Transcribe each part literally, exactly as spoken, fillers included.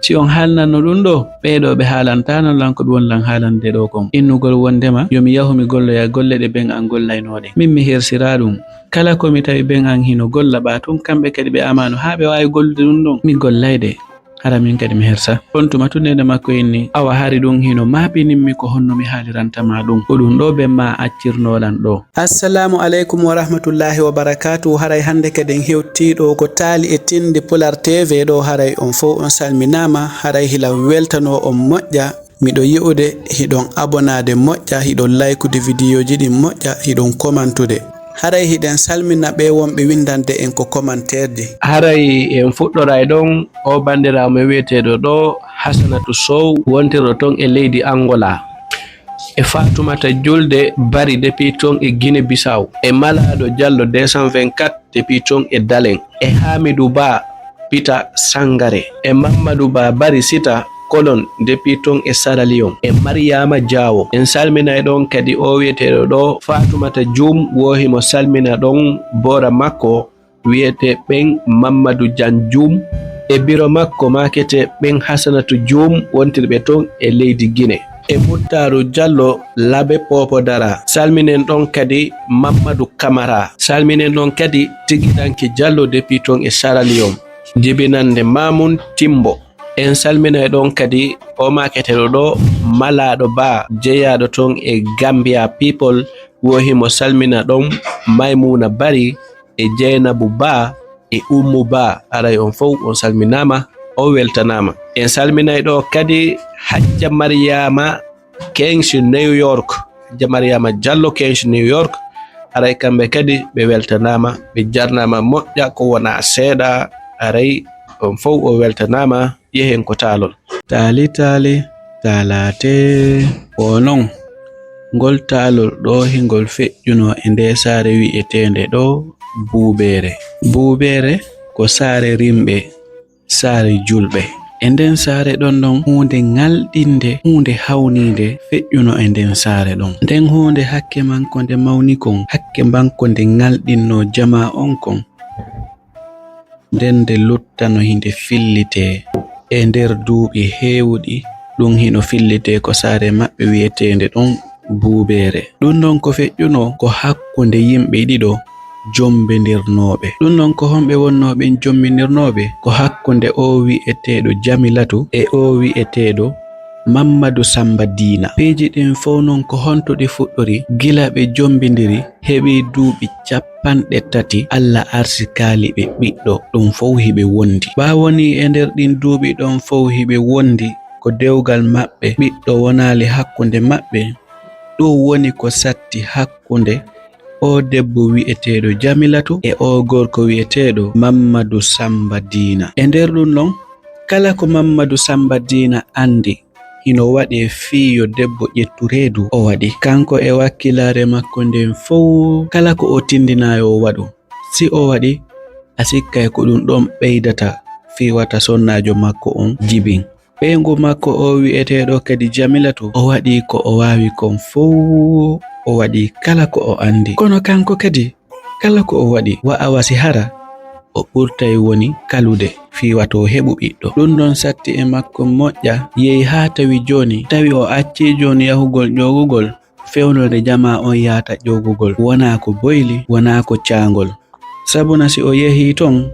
Si on haalnanno ɗum ɗo, ɓee ɗo ɓe haalantaano lan ko ɓe woni lan haalande ɗo kon. Innugol wondema yo mi yahu mi golloya golle ɗe ben an gollaynoo ɗen. Min mi hersiraa ɗum. Kala ko mi tawi ben an hino golla ɓaa tun, kamɓe kadi ɓe amaano haa ɓe waawi gollude ɗum ɗon, mi gollay ɗe. Hara min kadi mi hersa. On tuma tun neene makko inni, awa hari ɗum hino maaɓinimmi ko honno mi haaliranta ma ɗum. Ko ɗum ɗo ben ma accirnoo lan ɗo. Assalaamu aleykum wa rahmatullaahi wa barakaatuhu. Haray hannde kadi en hewtii ɗo ko Taali e Tindi Pulaar T V ɗo. Haray on fow on salminaama. Haray hila weltanoo on moƴƴa. Miɗo yi'ude hiɗon abonaade moƴƴa, hiɗon laykude vidiyooji ɗin moƴƴa, hiɗon komantude. Haray hiɗen salmina ɓee wonɓe winndande en ko komanteerji. Haray en fuɗɗoray ɗon, o banndiraawo men wi'eteeɗo ɗo Hasanatu Sow, wontirɗo ton e leydi Angola. E Faatumata Julde Bari depuis ton e Guinée Bissau. E Malaaɗo Jallo deux cent vingt-quatre depuis ton e Dalen. E Haamidu Ba Pita Sangare. E Mammadu Ba Bari Sita Kolon depuis ton e Sierra Leone. E Mariama Jaawo. En salminay ɗon kadi o wi'eteeɗo ɗo Faatumata Juum, wo himo salmina ɗon boora makko wi'etee ɓen Mammadu Jan Juum, e biro makko maaketee ɓen Hasanatu Juum wontirɓe ton e leydi Gine. E Muttaaru Jallo Labe Poopodara. Salminen ɗon kadi Mammadu Kamara. Salminen ɗon kadi Tigiɗanki Jallo depuis ton e Sierra Leone. Jibinannde Maamun Timbo. En salminay ɗon kadi o maaketeeɗo ɗo Malaaɗo Ba, jeyaaɗo ton e Gambia People, wo himo salmina ɗon Maymuna Bari e Jeynabu Ba e Ummu Ba. Haray on fow on salminaama, on weltanaama. En salminay ɗo kadi Hajja Mariyaama Kings New York. Hajja Mariyaama Jallo Kings New York. Haray kamɓe kadi ɓe weltanaama, ɓe jarnaama moƴƴa ko wonaa seeɗa. Haray on fow on weltanaama. Yehen ko taalol. Taali taali, taalaate. Ko non, ngol taalol ɗo hingol feƴƴunoo e ndee saare wi'eteende ɗo Buubeere. Buubeere ko saare rimɓe, saare julɓe. E nden saare ɗon ɗon huunde ŋalɗinde, huunde hawniinde feƴƴunoo e nden saare ɗon. Nden huunde hakke makko nde mawni kon, hakke makko nde ŋalɗinnoo jamaa on kon. Nden nde luttano hinde fillitee e nder duuɓi heewuɗi, ɗum hino fillitee ko saare maɓɓe wi'eteende ɗon Buubeere. Ɗum ɗon ko feƴƴunoo ko hakkunde yimɓe ɗiɗo jombindirnooɓe. Ɗum ɗon ko honɓe wonnoo ɓen jombindirnooɓe? Ko hakkunde oo wi'eteeɗo Jamilatu e oo wi'eteeɗo Mammadu Samba Diina. Piiji ɗin fow non ko honto ɗi fuɗɗori? Gila ɓe jombindiri heɓii duuɓi capanɗe tati, Alla arsikaali ɓe ɓiɗɗo, ɗum fow hiɓe wondi. Ɓaa wonii e nder ɗin duuɓi ɗon fow hiɓe wondi, ko dewgal maɓɓe ɓiɗɗo wonaali hakkunde maɓɓe. Ɗum woni ko satti hakkunde oo debbo wi'eteeɗo Jamilatu e oo gorko wi'eteeɗo Mammadu Samba Diina. E nder ɗum non, kala ko Mammadu Samba Diina anndi, hino waɗee fii yo debbo ƴettu reedu, o waɗi. Kanko e wakkilaare makko nden fow, kala ko o tindinaa yo o waɗu, si o waɗi, a sikkay ko ɗum ɗon ɓeydata fii wata sonnaajo makko on jibin. Ɓeyngu makko oo wi'eteeɗo kadi Jamilatu, o waɗii ko o waawi kon fow, o waɗii kala ko o anndi. Kono kanko kadi, kala ko o waɗi, wa awa si hara o ɓurtay woni kalude fii wata o heɓu ɓiɗɗo. Ɗum ɗon satti e makko moƴƴa, yehi haa tawi jooni, tawi o accii jooni yahugol ƴoogugol, fewnoo nde jamaa on yahata ƴoogugol. Wonaa ko boyli, wonaa ko caangol. Sabuna si o yehii ton,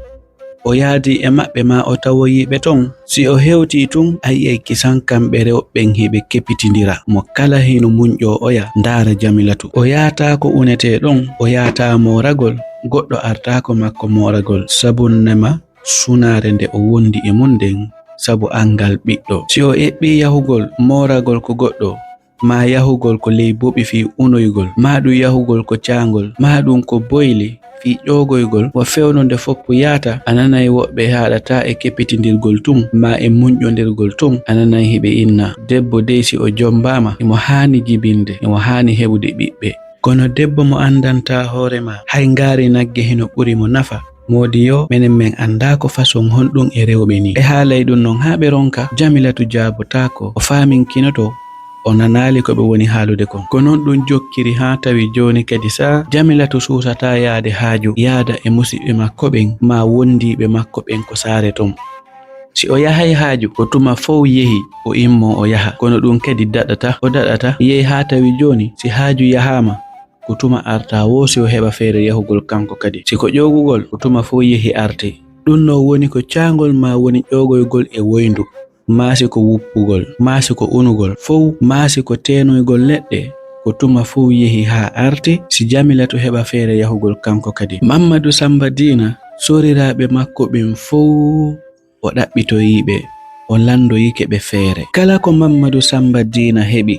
o yaadii e maɓɓe maa o tawoyii ɓe ton, si o hewtii tun, a yi'ay kisan kamɓe rewɓe ɓen hiɓe kepitindira. Mo kala hino muñƴoo oya, ndaara Jamilatu. O yaataako unetee ɗon, o yaataa mooragol, goɗɗo artaako makko mooragol. Sabunne ma sunaare nde o wondi e mun nden, sabu anngal ɓiɗɗo. Si o eɓɓii yahugol mooragol ko goɗɗo, maa yahugol ko ley boɓi fii unoygol, maa ɗum yahugol ko caangol, maa ɗum ko boyli fii ƴoogoygol, wa fewndo nde foppu yaata, a nanay woɓɓe haaɗataa e kepitindirgol tun, maa e muñƴondirgol tun, a nanay hiɓe inna, debbo dey si o jombaama, himo haani jibinde, himo haani heɓude ɓiɓɓe. Kono debbo mo anndantaa hoore maa, hay ngaari nagge hino ɓuri mo nafa. Moodi yo, menen men anndaa ko façon honɗum e rewɓe nii. Ɓe haalay ɗum non haa ɓe ronka, Jamilatu jaabotaako, o faaminkinoto, o nanaali ko ɓe woni haalude kon. Ko non ɗum jokkiri haa tawi jooni kadi sa Jamilatu suusataa yaade haaju, yaada e musiɓɓe makko ɓen, maa wondiiɓe makko ɓen ko saare ton. Si o yahay haaju, ko tuma fow yehi, o immo o yaha. Kono ɗum kadi daɗata, o daɗata, yehi haa tawi jooni, si haaju yahaama, ko tuma arta wo si o heɓa feere yahugol kanko kadi. Si ko ƴoogugol, ko tuma fow yehi arti. Ɗum no woni ko caangol maa woni ƴoogoygol e woyndu, maa si ko wuppugol, maa si ko unugol, fow, maa si ko teenoygol leɗɗe, ko tuma fow yehi haa arti, si Jamilatu heɓa feere yahugol kanko kadi. Mammadu Sammba Diina, soriraaɓe makko ɓen fow, o ɗaɓɓitoyi ɓe, o lanndoyike ɓe feere. Kala ko Mammadu Sammba Diina heɓi,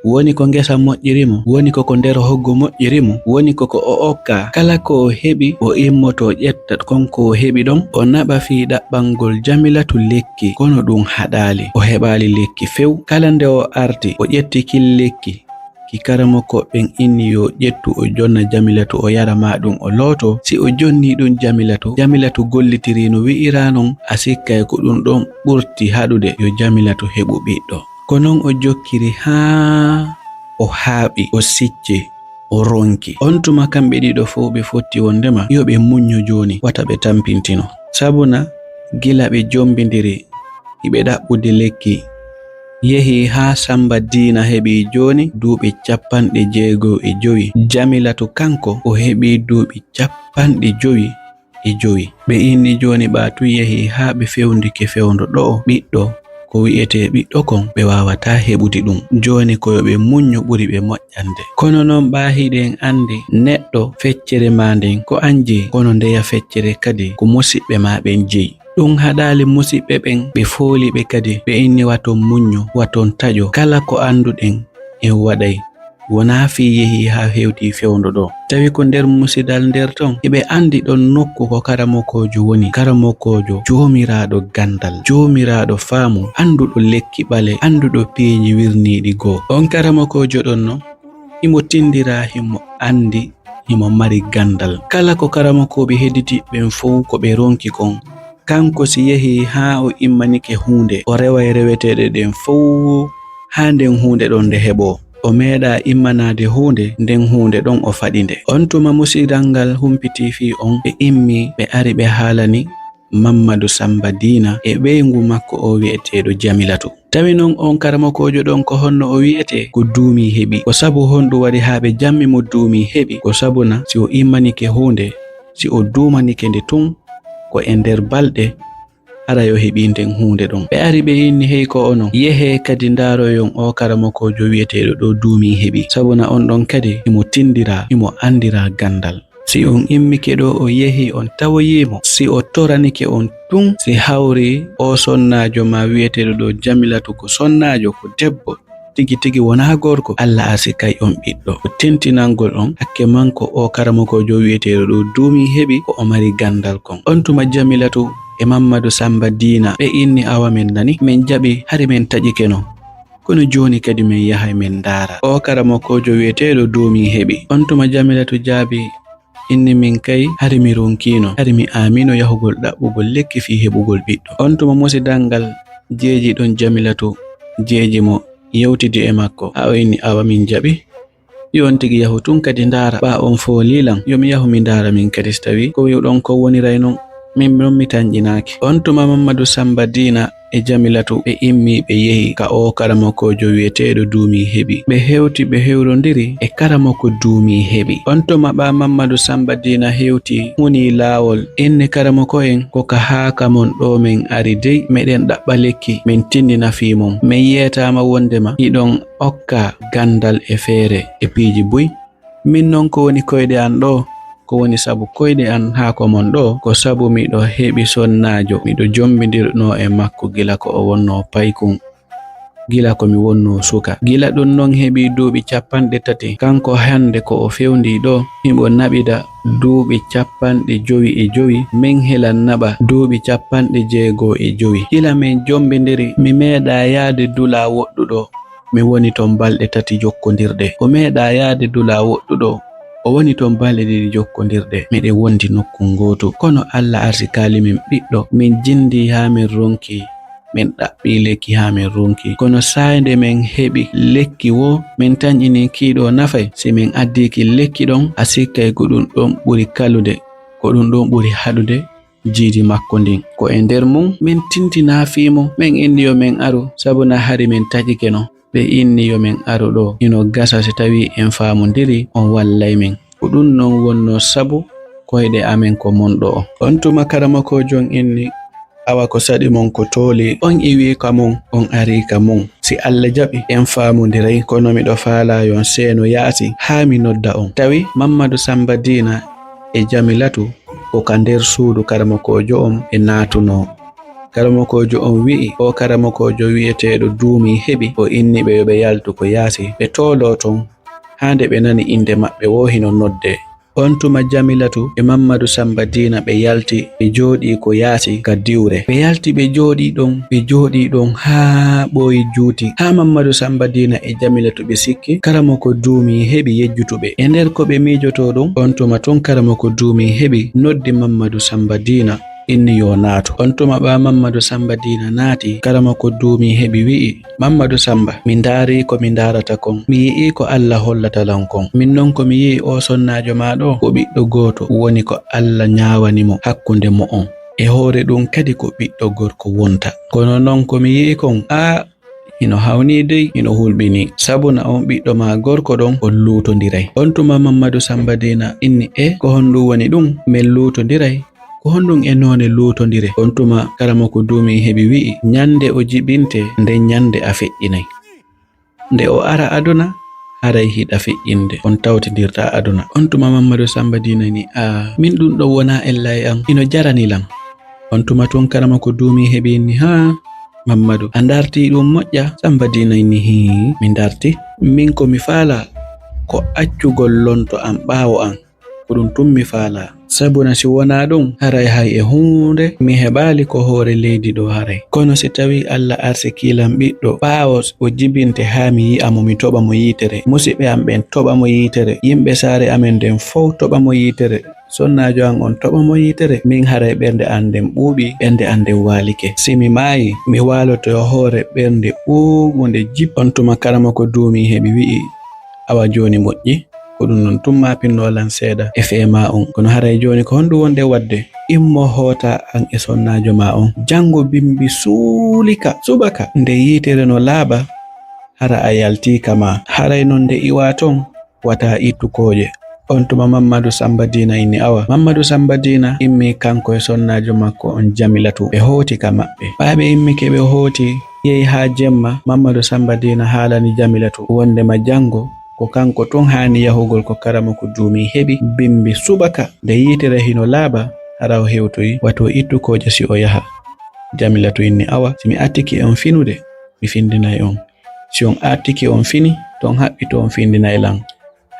woni ko ngesa moƴƴiri mo, woni ko ko nder hoggo moƴƴiri mo, woni ko ko o okkaa, kala ko o heɓi, o immoto o ƴetta kon ko o heɓi ɗon, o naɓa fii ɗaɓɓangol Jamilatu lekki, kono ɗum haɗaali. O heɓaali lekki few. Kala nde o arti, o ƴetti kin lekki, ki karamokooɓe ɓen inni yo ƴettu o jonna Jamilatu o yara maa ɗum o looto. Si o jonni ɗum Jamilatu, Jamilatu gollitiri no wi'iraa non, a sikkay ko ɗum ɗon ɓurti haɗude yo Jamilatu heɓu ɓiɗɗo. Ko non o jokkiri haa o haaɓi, o sicci, o ronki. On tuma kamɓe ɗiɗo fow ɓe fotti wondema yo ɓe muñño jooni, wata ɓe tampintino. Sabuna gila ɓe jombindiri, hiɓe ɗaɓɓude lekki, yehi haa Sammba Diina heɓi jooni duuɓi cappanɗe jeego e jowi. Jamilatu kanko o heɓi duuɓi cappanɗe jowi e jowi. Ɓe inni jooni ɓa tun yehi haa ɓe fewndike fewndo ɗo'o ɓiɗɗo, ko wi'etee ɓiɗɗo kon ɓe waawataa heɓude ɗum. Jooni ko yo ɓe muñño ɓuri ɓe moƴƴande. Kono non ɓa hiɗen anndi neɗɗo feccere maa nden ko an jeyi, kono ndeya feccere kadi ko musiɓɓe maa ɓen jeyi. Ɗum haɗaali musiɓɓe ɓen, ɓe fooli ɓe kadi, ɓe inni waton muñño, waton taƴo, kala ko annduɗen en waɗay. Wonaa fii yehi haa hewti fewndo ɗo. Tawi ko nder musidal nder ton, hiɓe anndi ɗon nokku ko karamokoojo woni. Karamokoojo, joomiraaɗo ganndal, joomiraaɗo faamu, annduɗo lekki ɓale, annduɗo piiji wirniiɗi goo. On karamokoojo ɗon non, himo tinndira, himo anndi, himo mari ganndal. Kala ko karamokooɓe hedditiiɓe ɓen fow ko ɓe ronki kon, kanko si yehi haa o immanike huunde, o reway reweteeɗe ɗen fow haa nden huunde ɗon nde heɓoo. O meeɗaa immanaade huunde, nden huunde ɗon o faɗi nde. On tuma musidal ngal humpitii fii on, ɓe immii, ɓe ari ɓe haalani Mammadu Sammba Diina e ɓeyngu makko oo wi'eteeɗo Jamilatu. Tawi non on karamokoojo ɗon ko honno o wi'etee? Ko duumii heɓi. Ko sabu honɗum waɗi haa ɓe jammi mo duumii heɓi? Ko sabuna si o immanike huunde, si o duumanike nde tun, ko e nder balɗe, haray o heɓii nden huunde ɗon. Ɓe ari ɓe inni, hey ko onon, yehee kadi ndaaroyon oo karamokoojo wi'eteeɗo ɗoo duumii heɓi. Sabuna on ɗon kadi himo tinndira, himo anndira ganndal. Si on immike ɗoo o yehi on tawoyii mo, si o toranike on tun, si hawri oo sonnaajo maa wi'eteeɗo ɗoo Jamilatu ko sonnaajo, ko debbo, tigi tigi wonaa gorko, Alla arsikay on ɓiɗɗo. Ko tentinangol on hakke manko oo karamokoojo wi'eteeɗo ɗoo duumii heɓi ko o mari ganndal kon. On tuma Jamilatu e Mammadu Sammba Diina ɓe inni awa men nani, men jaɓi, hari men taƴike non. Kono jooni kadi men yahay men ndaara. Oo karamokoojo wi'eteeɗo duumii heɓi. On tuma Jamilatu jaabii inni min kay hari mi ronkiino, hari mi aamiino yahugol ɗaɓɓugol lekki fii heɓugol ɓiɗɗo. On tuma musidal ngal jeeji ɗon Jamilatu jeeji mo yewtidi e makko. Haa o inni awa min jaɓi. Yo on tigi yahu tun kadi ndaara. Ɓaa on foolii lan, yo mi yahu mi ndaara min kadi si tawii ko wi'uɗon kon woniray non. Min non mi tanƴinaaki. On tuma Mammadu Sammba Diina e Jamilatu ɓe immii ɓe yehi ka oo karamokoojo wi'eteeɗo duumii heɓi. Ɓe hewti ɓe hewrondiri e karamoko duumii heɓi. On tuma ɓaa Mammadu Sammba Diina hewti hunii laawol. Inni karamoko en ko ka haa ka mon ɗoo men ari dey meɗen ɗaɓɓa lekki men tinndina fii mon. Men yeetaama wonndema hiɗon okka ganndal e feere e piiji buy. Min non ko woni koyɗe an ɗoo, ko woni sabu koyɗe an haa ko mon ɗoo, ko sabu miɗo heɓi sonnaajo, miɗo jommbindirnoo e makko gila ko o wonnoo paykun, gila ko mi wonnoo suka. Gila ɗun non heɓii duuɓi cappanɗe tati, kanko hannde ko o fewndii ɗoo, himo naɓida duuɓi cappanɗe jowi e jowi, min hilan naɓa duuɓi cappanɗe jeego e jowi. Gila min jommbindiri, mi meeɗaa yaade dulaa woɗɗuɗo. Mi woni ton balɗe tati jokkondirɗe. O meeɗaa yaade dulaa woɗɗuɗo. O woni ton balɗe ɗiɗi jokkondirɗe. Miɗen wondi nokku ngootu. Kono Alla arsikaali min ɓiɗɗo. Min jinndii haa min ronki. Min ɗaɓɓii lekki haa min ronki. Kono saa'i nde min heɓi lekki woo, min tanƴinii kii ɗoo nafay. Si min addii ki lekki ɗon, a sikkay ko ɗun ɗon ɓuri kalude. Ko ɗun ɗon ɓuri haɗude. jiidi makko ndin. Ko e nder mun min tintinaa fii mun, min inni yo min aru, sabu na hari min taƴike non. Ɓe inni yo min aru ɗoo, hino gasa si tawii en faamondiri, on wallay min. Ko ɗun non wonnoo sabu koyɗe amen ko mon ɗo'o. On tuma karamokoojo on inni, awa ko saɗi mon ko tooli, on iwii ka mon, on arii ka mon. Si Alla jaɓi, en faamondiray, kono miɗo faalaa yo on seeno yaasi haa mi nodda on. Tawi Mammadu Samba Diina e Jamilatu ko ka nder suudu karamokoojo on ɓe naatunoo. Karamokoojo on wi'i, oo karamokoojo wi'eteeɗo Duumi heɓi, o inni ɓe yo ɓe yaltu ko yaasi, ɓe tooloo ton, haa nde ɓe nani innde maɓɓe woo hino noddee. On tuma Jamilatu e Mammadu Samba Diina ɓe yalti, ɓe jooɗii ko yaasi ka diwre. Ɓe yalti ɓe jooɗii ɗon, ɓe jooɗii ɗon haa ɓooyi juuti. Haa Mammadu Samba Diina e Jamilatu ɓe sikki, karamoko Duumi heɓi yejjutuɓe. E nder ko ɓe miijotoo ɗon, on tuma tun karamoko Duumi heɓi noddi Mammadu Samba Diina, inni yo naatu. On tuma ɓaa Mammadu Samba Diina naati, karamoko Duumi heɓi wi'i, Mammadu Samba, mi ndaarii ko mi ndaarata kon, mi yi'ii ko Alla hollata lan kon. Min non ko mi yi'i oo sonnaajo maa ɗoo, ko ɓiɗɗo gooto, woni ko Alla ñaawani mo hakkunde mo'on. E hoore ɗun kadi ko ɓiɗɗo gorko wonta. Kono non ko mi yi'i kon, aa, hino hawnii dey, hino hulɓinii. Sabu na on ɓiɗɗo maa gorko ɗon, on luutondiray. On tuma Mammadu Samba Diina inni, e ko honɗun woni ɗun? Men luutondiray? Ko honɗun e noone luutondire? On tuma karamoko Duumi heɓi wi'i, ñande o jibinte, nden ñande a feƴƴinay. Nde o ara aduna, haray hiɗa feƴƴinde, on tawtindirtaa aduna. On tuma Mammadu Samba Diina ni, aa, min ɗun ɗon wonaa ella e an, hino jarani lan. On tuma tun karamoko Duumi heɓi ni, haa, Mammadu, a ndartii ɗun moƴƴa? Samba Diina ni, hii, mi ndarti. Min ko mi faalaa, ko accugol lonto an ɓaawo an. Ko ɗun tun mi faalaa. Sabu na si wonaa ɗun, haray hay e huunde mi heɓaali ko hoore leydi ɗoo haray. Kono si tawii Alla arsikii lan ɓiɗɗo, ɓaawo o jibinte haa mi yi'a mo, mi toɓa mo yiitere, musiɓɓe an ɓen toɓa mo yiitere, yimɓe saare amen nden fow toɓa mo yiitere, sonnaajo an on toɓa mo yiitere, min haray ɓernde an nden ɓuuɓii, ɓernde an nden waalike. Si mi maayii, mi waaloto e hoore ɓernde ɓuuɓunde jip. On tuma karamoko Duumi heɓi wi'i, awa jooni moƴƴi. Ko ɗun non tun maapinnoo lan seeɗa e fee maa on. Kono haray jooni ko honɗun wonɗen waɗde? Immo hootaa an e sonnaajo maa on. Janngo bimbi suulika subaka nde yiitere no laaɓa, hara a yaltii ka maa. Haray non nde iwaa ton, wata ittu kooƴe. On tuma Mammadu Samba Diina inni awa. Mammadu Samba Diina immii kanko e sonnaajo makko on Jamilatu. Ɓe hooti ka maɓɓe. Ɓaa ɓe immike ɓe hooti, yehi haa jemma, Mammadu Samba Diina haalani Jamilatu wonndema janngo ko kanko tun haani yahugol ko karamoko Duumi heɓi bimbi subaka. Nde yiitere hino laaɓa, hara o hewtoyi, wato ittu kooƴe si o yaha. Jamilatu inni, awa, si mi attike on finude, mi findinay on. Si on attike on fini, ton haɓɓi to on findinay lan.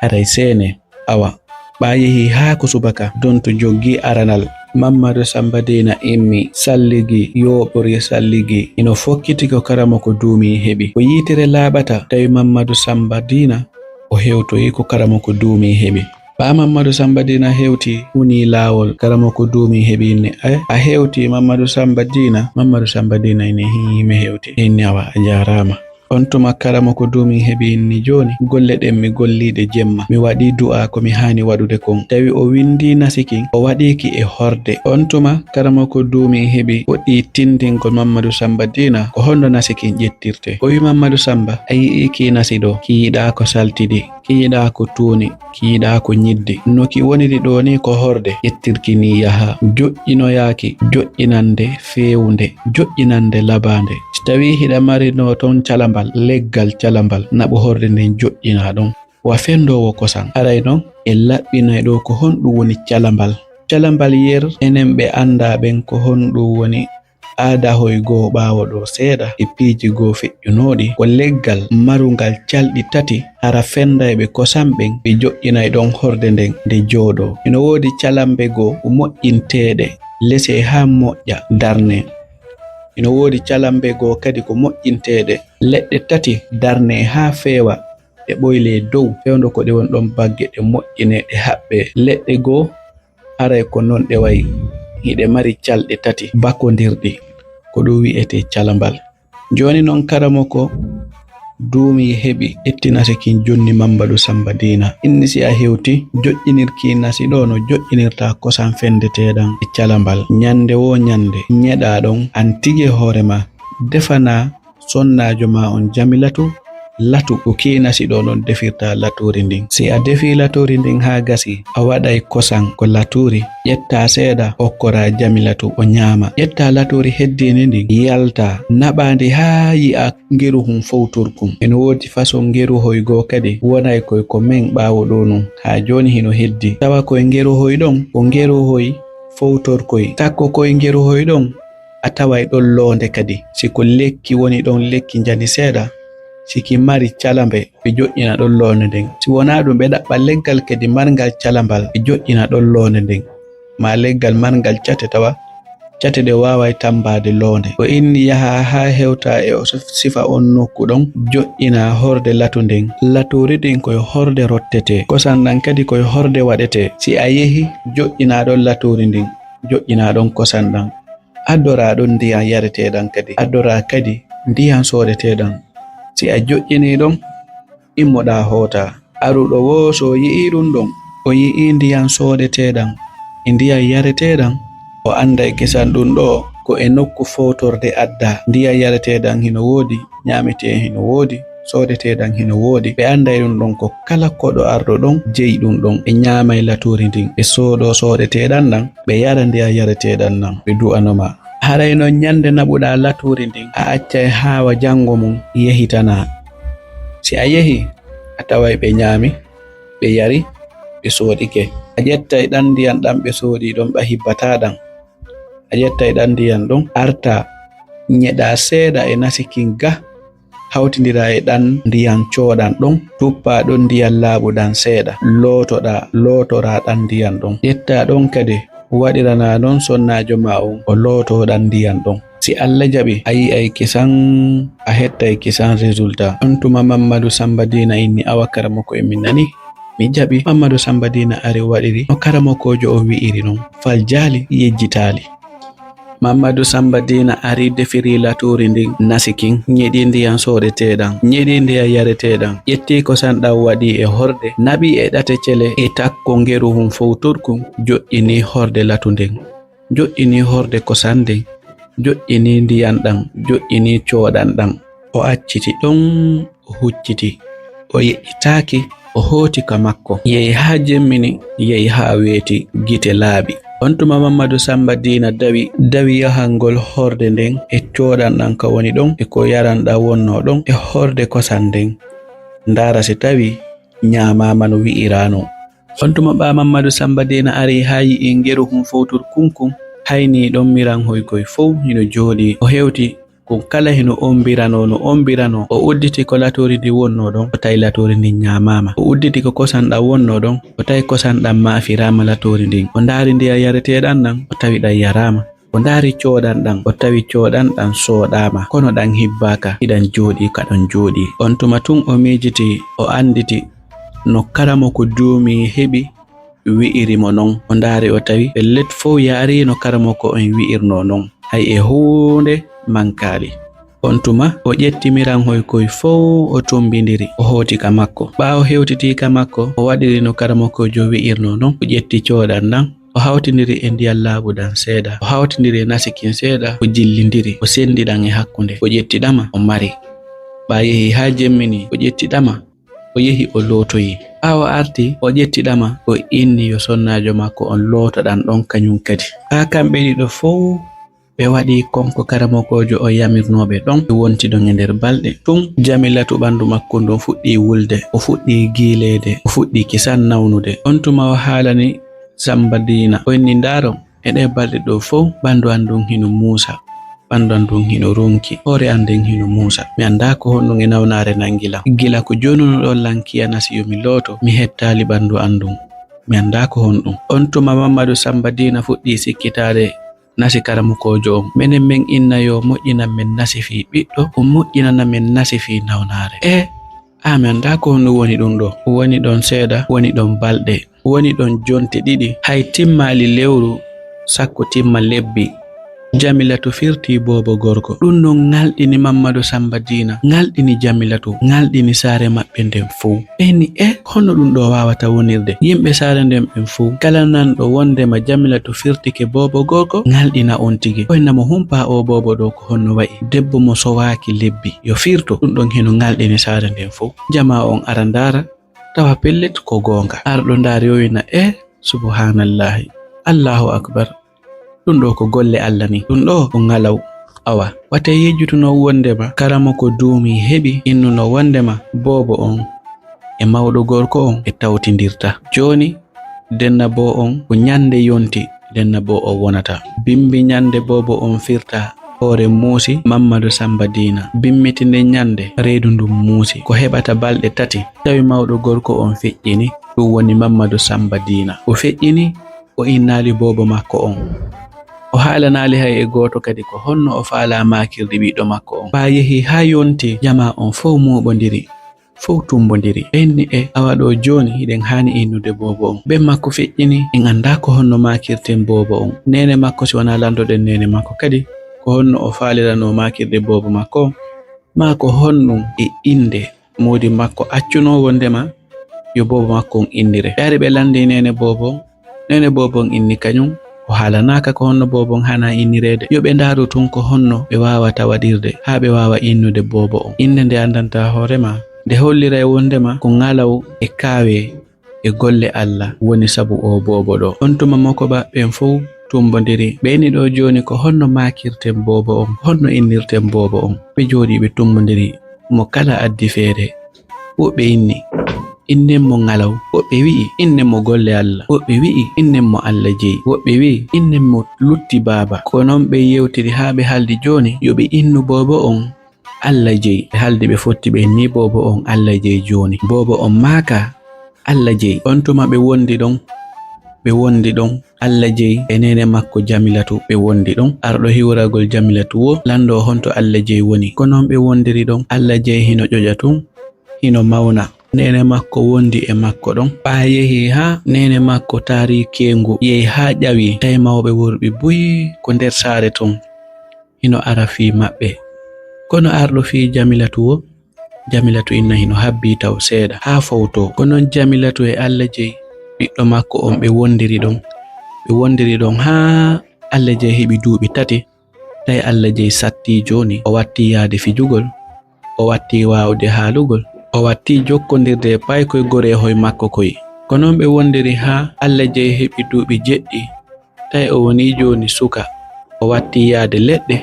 Haray seene, awa. Ɓaa yehi haa ko subaka, donto joggi aranal. Mammadu Samba Diina immi, salligi, yooɓori salligi. Hino fokkiti ko karamoko Duumi heɓi. Ko yiitere laaɓata, tawi Mammadu Samba Diina o hewtoyi ko karamoko Duumi heɓi. Ɓaa Mammadu Samba Diina hewti, hunii laawol, karamoko Duumi heɓi inni, ay, a hewti Mammadu Samba Diina? Mammadu Samba Diina inni, hii, mi hewti. Inni, awa, a jaaraama. On tuma karamoko Duumi heɓi inni, jooni golle ɗen mi gollii ɗe jemma. Mi waɗii du'aa ko mi haani waɗude kon. Tawi o winndii nasi kin, o waɗii ki e horde. On tuma karamoko Duumi heɓi fuɗɗii tinndingol Mammadu Samba Diina, ko honno nasi kin ƴettirtee. O wi'i, Mammadu Samba, a yi'ii kii nasi ɗoo, ki yiɗaa ko saltidi, ki yiɗaa ko tuuni, ki yiɗaa ko ñiddi. No ki woniri ɗoo nii ko horde, ƴettir ki nii yaha. Joƴƴinoyaa ki, joƴƴinannde feewnde, joƴƴinannde labaande. Si tawii hiɗa marinoo ton calambal, leggal calambal, naɓu horde nden joƴƴinaa ɗon. Wa fendoowo kosan. Haray non, en laɓɓinay ɗoo ko honɗun woni calambal. Calambal yer, enen ɓe anndaa ɓen ko honɗun woni. Aadahoy goo ɓaawo ɗoo seeɗa e piiji goo feƴƴunooɗi, ko leggal marungal calɗi tati, hara fendayɓe kosan ɓen ɓe joƴƴinay ɗon horde nden nde jooɗoo. Hino woodi calambe goo ko moƴƴinteeɗe lesee haa moƴƴa darnee. Hino woodi calambe goo kadi ko moƴƴinteeɗe leɗɗe tati darnee haa feewa, ɗe ɓoylee dow, fewndo ko ɗe woni ɗon bagge ɗe moƴƴinee ɗe haɓɓee. Leɗɗe goo haray ko non ɗe wayi, hiɗe mari calɗe tati bakondirɗi, ko ɗun wi'etee calambal. Jooni non karamoko Duumi heɓi ƴetti nasi kin jonni Mammadu Sammba Diina. Inni si a hewti joƴƴinir kii nasi ɗoo no joƴƴinirta kosan fendeteeɗan e calambal. Ñannde woo ñannde ñeɗaa ɗon an tigi e hoore maa. Defanaa sonnaajo maa on Jamilatu latu ko kii nasi ɗoo non defirta latuuri ndin. Si a defii latuuri ndin haa gasi, a waɗay kosan ko latuuri, ƴettaa seeɗa okkoraa Jamilatu o ñaama. Ƴettaa latuuri heddiindi ndin yaltaa, naɓaa ndi haa yi'aa ngeruhun fowtorkun. Hino woodi fason ngeruhoy goo kadi wonay koy ko men ɓaawo ɗoo nun. Haa jooni hino heddi. Tawa koy ngeruhoy ɗon ko ngeruhoy fowtorkoy. Takko koy ngeruhoy ɗon a taway ɗon loonde kadi. Si ko lekki woni ɗon, lekki njani seeɗa, si ki mari calambe, ɓe joƴƴina ɗon loonde nden. Si wonaa ɗun, ɓe ɗaɓɓa leggal kadi marngal calambal, ɓe joƴƴina ɗon loonde nden. Maa leggal marngal cate tawa cate ɗe waaway tambaade loonde. O inni yaha haa hewta e o sif-, sifa on nokku ɗon, joƴƴina horde latu nden. Latuuri ɗin koy horde rottetee, kosan ɗan kadi koy horde waɗetee. Si a yehi, joƴƴina ɗon latuuri ndin, joƴƴina ɗon kosan ɗan. Addoraa ɗon ndiyan yareteeɗan kadi, addoraa kadi ndiyan soodeteeɗan. Si a joƴƴinii ɗon, immoɗaa hootaa. Aruɗo woo, si o yi'ii ɗun ɗon, o yi'ii ndiyan soodeteeɗan e ndiyan yareteeɗan, o anday kisan ɗun ɗoo ko e nokku fowtorde addaa. Ndiyan yareteeɗan hino woodi, ñaametee hino woodi, soodeteeɗan hino woodi. Ɓe anday ɗun ɗon ko kala koɗo arɗo ɗon jeyi ɗun ɗon. Ɓe ñaamay latuuri ndin, ɓe soodoo soodeteeɗan ɗan, ɓe yara ndiyan yareteeɗan ɗan, ɓe du'ano maa. Haray non ñande naɓuɗaa latuuri ndin, a accay haa wa janngo mun yehitanaa. Si a yehii, a taway ɓe ñaami, ɓe yari, ɓe soodike. A ƴettay ɗan ndiyan ɗan ɓe soodii ɗon, ɓa hibbataa ɗan. A ƴettay ɗan ndiyan ɗon, artaa, ñeɗaa seeɗa e nasi kin ga, hawtindiraa e ɗan ndiyan cooɗan ɗon, tuppaa ɗon ndiyan laaɓuɗan seeɗa, lootoɗaa, lootoraa ɗan ndiyan ɗon. Ƴettaa ɗon kadi, waɗiranaa non sonnaajo maa on, o lootoo ɗan ndiyan ɗon. Si Alla jaɓi, a yi'ay kisan, a hettay kisan résultat. On tuma Mammadu Sammba Diina inni, "Awa karamoko, e mi nani, mi jaɓi." Mammadu Sammba Diina ari waɗiri no karamokoojo on wi'iri non. Fal jaali, yejjitaali. Mammadu Sammba Diina ari defiri latuuri ndin, nasi kin, ñeɗi ndiyan soodeteeɗan, ñeɗi ndiyan yareteeɗan, ƴetti kosan ɗan waɗi e horde, naɓi e ɗate cele e takko ngeruhun fowtorkun, joƴƴini horde latu nden. Joƴƴini horde kosan nden, joƴƴini ndiyan ɗan, joƴƴini cooɗan ɗan. O acciti ɗon, o hucciti. O yeƴƴitaaki, o hooti ka makko. Yehi haa jemmini, yehi haa weeti, gite laaɓi. On tuma Mammadu Sammba Diina dawi, dawi yahangol horde nden e cooɗan ɗan ka woni ɗon, e ko yaran ɗan wonnoo ɗon, e horde kosan nden. Ndaara si tawi ñaamaama no wi'iraano. On tuma ɓaa Mammadu Sammba Diina ari haa yi'i ngeruhun fowtur kunkun, haynii ɗon miran hoykoy fow hino jooɗii. O hewti, kun kala hino ombiranoo, no ombiranoo. O udditi ko latoori ndin wonnoo ɗon, o tawi latoori ndin ñaamaama. O udditi ko kosan ɗan wonnoo ɗon, o tawi kosan ɗan maafiraama latoori ndin. O ndaari ndiyan yareteeɗan ɗan, o tawi ɗan yaraama. O ndaari cooɗan ɗan, o tawi cooɗan ɗan sooɗaama, kono ɗan hibbaaka, hiɗan jooɗii ka ɗon jooɗii. On tuma tun o miijitii, o annditi no karamoko duumii heɓi wi'iri mo non. O ndaari o tawi pellet fow yaarii no karamoko on wi'irnoo non. Hay e huunde mankaali. On tuma o ƴetti miran hoykoy fow o tumbindiri, o hooti ka makko. Ɓaawo hewtitii ka makko, o waɗiri no karamokoojo wi'irnoo non. O ƴetti cooɗan ɗan, o hawtindiri e ndiyan laaɓuɗan seeɗa, o hawtindiri e nasikin seeɗa, o jillindiri, o senndi ɗan e hakkunde, o ƴetti ɗama, o mari. Ɓaa yehi haa jemmini, o ƴetti ɗama, o yehi o lootoyi. Ɓaawo arti, o ƴetti ɗama, o inni yo sonnaajo makko on looto ɗan ɗon kañun kadi. Haa kamɓe ɗiɗo fow ɓe waɗi kon ko karamokoojo o yamirnoo ɓe ɗon, ɓe wonti ɗon e nder balɗe. Tun Jamilatu ɓandu makko ndun fuɗɗii wulde, o fuɗɗii giileede, o fuɗɗii kisan nawnude. On tuma o haalani Sammba Diina, o inni, "Ndaaro, e ɗee balɗe ɗoo fow, ɓandu an ndun hino muusa, ɓandu an ndun hino ronki, hoore an nden hino muusa. Mi anndaa ko honɗun e nawnaare nangi lan. Gila ko joonunoɗon lan kiya nasi yo mi looto, mi hettaali ɓandu an ndun. Mi anndaa ko honɗun." On tuma Mammadu Sammba Diina fuɗɗii sikkitaade nasi karamokoojo on. "Menen men inna yo moƴƴinan men nasi fii ɓiɗɗo, o moƴƴinana men nasi fii nawnaare." E, a mi anndaa ko honɗun woni ɗun ɗoo. Woni ɗon seeɗa, woni ɗon balɗe, woni ɗon jonte ɗiɗi. Hay timmaali lewru, sakko timma lebbi, Jamilatu firti boobo gorko. Ɗum ɗon ŋalɗini Mammadu Sammba Diina, ŋalɗini Jamilatu, ŋalɗini saare maɓɓe nden fow. Ɓe inni, "E, hono ɗum ɗo waawata wonirde?" Yimɓe saare nden ɓen fow, kala nanɗo wondema Jamilatu firtike boobo gorko, ŋalɗina on tigi. Koynamo humpaa o boobo ɗo ko honno wa'i. Debbo mo sowaaki lebbi, yo firto, ɗum ɗon hino ŋalɗini saare nden fow. Jamaa on ara ndaara, tawa pellet ko goonga. Arɗo ndaari o wi'a, "E, subhaanallaahi, Allaahu akbar." Ɗum ɗo ko golle Alla ni. Ɗum ɗo ko ŋalaw. Awa, wata yejjutuno wondema karamoko duumi heɓi innuno wondema boobo on e mawɗo gorko on ɓe tawtindirta. Jooni, denna boo on ko ɲande yonti, denna boo on wonata. Bimbi ɲande boobo on firta, hoore muusi, Mammadu Sammba Diina. Bimmiti nden ɲande, reedu ndun muusi. Ko heɓata balɗe tati, tawi mawɗo gorko on feƴƴini, ɗum woni Mammadu Sammba Diina. O feƴƴini, o innaali boobo makko on. O haalanaali hay e gooto kadi ko honno o faalaa maakirde ɓiɗɗo makko on. Faa yehi haa yonti, jamaa on fow mooɓondiri, fow tummbondiri. Ɓe inni, "E, awa ɗo jooni hiɗen haani innude boobo on. Ɓen makko feƴƴini, en anndaa ko honno maakirten boobo on. Neene makko, si wonaa lanndoɗen neene makko kadi, ko honno o faaliranoo maakirde boobo makko on? Maa ko honɗum e innde moodi makko accunoo wondema yo boobo makko on innire?" Ɓe ari ɓe lanndii neene boobo on. Neene boobo on inni kañum, o haalanaaka ko honno boobo on haanaa innireede. Yo ɓe ndaaru tun ko honno ɓe waawata waɗirde haa ɓe waawa innude boobo on. Innde nde anndantaa hoore maa, nde holliray wondema ko ŋalaw e kaawe e golle Alla woni sabu oo boobo ɗo. On tuma mokoɓa ɓen fow tummbondiri. Ɓe inni, "Ɗo jooni ko honno maakirten boobo on? Honno innirten boobo on?" Ɓe jooɗii ɓe tummbondiri, mo kala addi feere. Woɓɓe inni, "Innen mo ŋalaw." Woɓɓe wi'i, "Innen mo golle Alla." Woɓɓe wi'i, "Innen mo Alla jeyi." Woɓɓe wi'i, "Innen mo lutti baaba." Ko non ɓe yewtiri haa ɓe haldi jooni yo ɓe innu boobo on Alla jeyi. Ɓe haldi ɓe fotti ɓe inni boobo on Alla jeyi jooni. Boobo on maaka Alla jeyi. On tuma ɓe wondi ɗon, ɓe wondi ɗon. Alla jeyi e neene makko Jamilatu ɓe wondi ɗon. Arɗo hiwragol Jamilatu wo lanndoo honto Alla jeyi woni. Ko non ɓe wondiri ɗon. Alla jeyi hino ƴoƴa tun, hino mawna. Neene makko wondi e makko ɗon. Ɓaa yehi haa neene makko taari keengu, yehi haa ƴawi, tawi mawɓe worɓe buy ko nder saare tun. Hino ara fii maɓɓe. Kono arɗo fii Jamilatu wo, Jamilatu inna hino habbii taw seeɗa haa fowtoo. Ko non Jamilatu e Alla jeyi, ɓiɗɗo makko on, ɓe wondiri ɗon. Ɓe wondiri ɗon haa Alla jeyi heɓi duuɓi tati. Tawi Alla jeyi sattii jooni, o wattii yaade fijugol, o wattii waawde haalugol, o wattii jokkondirde e paykoy goreehoy makko koy. Ko non ɓe wondiri haa Alla jeyi heɓi duuɓi jeɗɗi. Tawi o wonii jooni suka, o wattii yaade leɗɗe,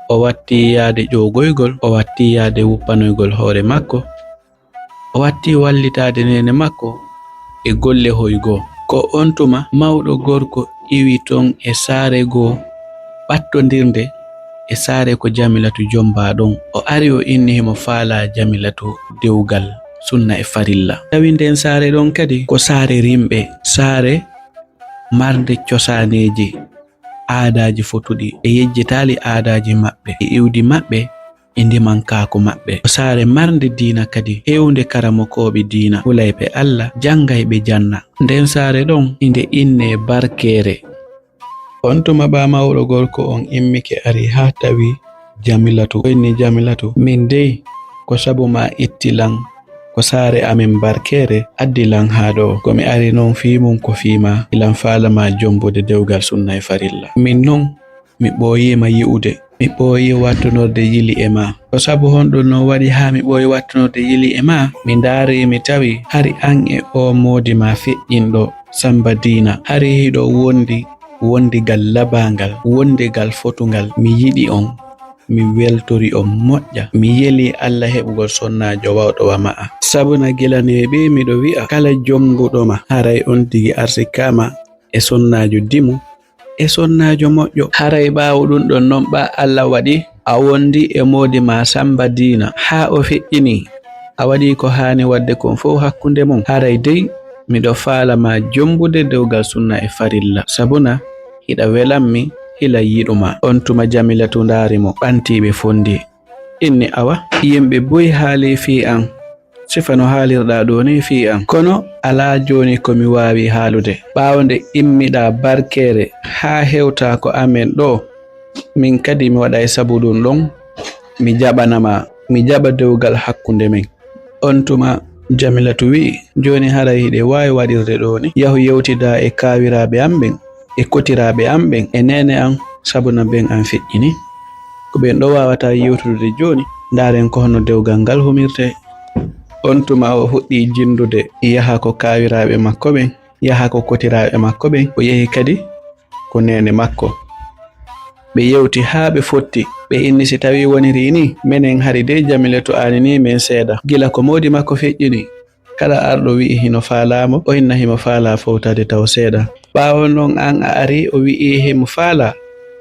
o wattii yaade ƴoogoygol, o wattii yaade wuppanoygol hoore makko, o wattii wallitaade neene makko e golle hoy goo. Ko on tuma mawɗo gorko iwi ton e saare goo ɓattondirnde e saare ko Jamilatu jombaa ɗon. O ari o inni himo faalaa Jamilatu dewgal sunna e farilla. Tawi nden saare ɗon kadi ko saare rimɓe, saare marnde cosaaneeji, aadaaji fotuɗi, ɓe yejjitaali aadaaji maɓɓe e iwdi maɓɓe e ndimankaaku maɓɓe. Ko saare marnde diina kadi, heewnde karamokooɓe diina, hulayɓe Alla, janngayɓe janna. Nden saare ɗon inde innee Barkeere. On tuma ɓaa mawɗo gorko on immike ari haa tawi Jamilatu. O inni Jamilatu, "Min dey, ko sabu maa itti lan ko saare amen Barkeere addi lan haa ɗoo. Ko mi ari non fii mun ko fii maa, hilan faala maa jombude dewgal sunna e farilla. Min non, mi ɓooyii ma yi'ude, mi ɓooyii wattunorde yili e maa. Ko sabu honɗun non waɗi haa mi ɓooyi wattunorde yili e maa? Mi ndaarii mi tawi hari an e oo moodi maa feƴƴinɗo Sammba Diina, hari hiɗon wondi wondigal labaangal, wondigal fotungal. Mi yiɗi on, mi weltori on moƴƴa. Mi yelii Alla heɓugol sonnaajo wawɗo wa ma'a. Sabuna gila neeɓii miɗo wi'a, kala jombuɗo ma, haray on tigi arsikaama e sonnaajo dimu, e sonnaajo moƴƴo. Haray ɓaawo ɗun ɗon non ɓaa Alla waɗi a wondi e moodi maa Sammba Diina haa o feƴƴinii. A waɗii ko haani waɗde kon fow hakkunde mun. Haray dey miɗo faala maa jombude dewgal sunna e farilla. Sabuna hiɗa welammi, hila yiɗu maa." On tuma Jamilatu ndaari mo, ɓantii ɓe fondi. Inni, "Awa, yimɓe buy haalii fii an, sifa no haalirɗaa ɗoo nii fii an. Kono alaa jooni ko mi waawi haalude. Ɓaawo nde immiɗaa Barkeere haa hewtaa ko amen ɗoo, Min kadi mi waɗay sabu ɗum ɗon, mi jaɓana ma, mi jaɓa dewgal hakkunde men. On tuma Jamilatu wi'i, jooni haray hiɗe waawi waɗirde ɗoo ni. Yahu yewtidaa e kaawiraaɓe am ɓen, e kotiraaɓe am ɓen, e neene am, sabu na ben am feƴƴini. Ko ɓen ɗoo waawataa yewtude jooni. Ndaaren ko hono dewgal ngal humirtee. On tuma o fuɗɗii jinndude, yaha ko kaawiraaɓe makko ɓen, yaha ko kotiraaɓe makko ɓen, o yehi kadi ko neene makko. Ɓe yewti haa ɓe fotti. Ɓe inni, si tawii wonirii nii, menen hari dey Jamilatu aaninii men seeɗa. Gila ko moodi makko feƴƴini, kala arɗo wi'i hino faalaa mo, o inna himo faalaa fowtaade taw seeɗa. Ɓaawo non an a arii o wi'i himo faalaa,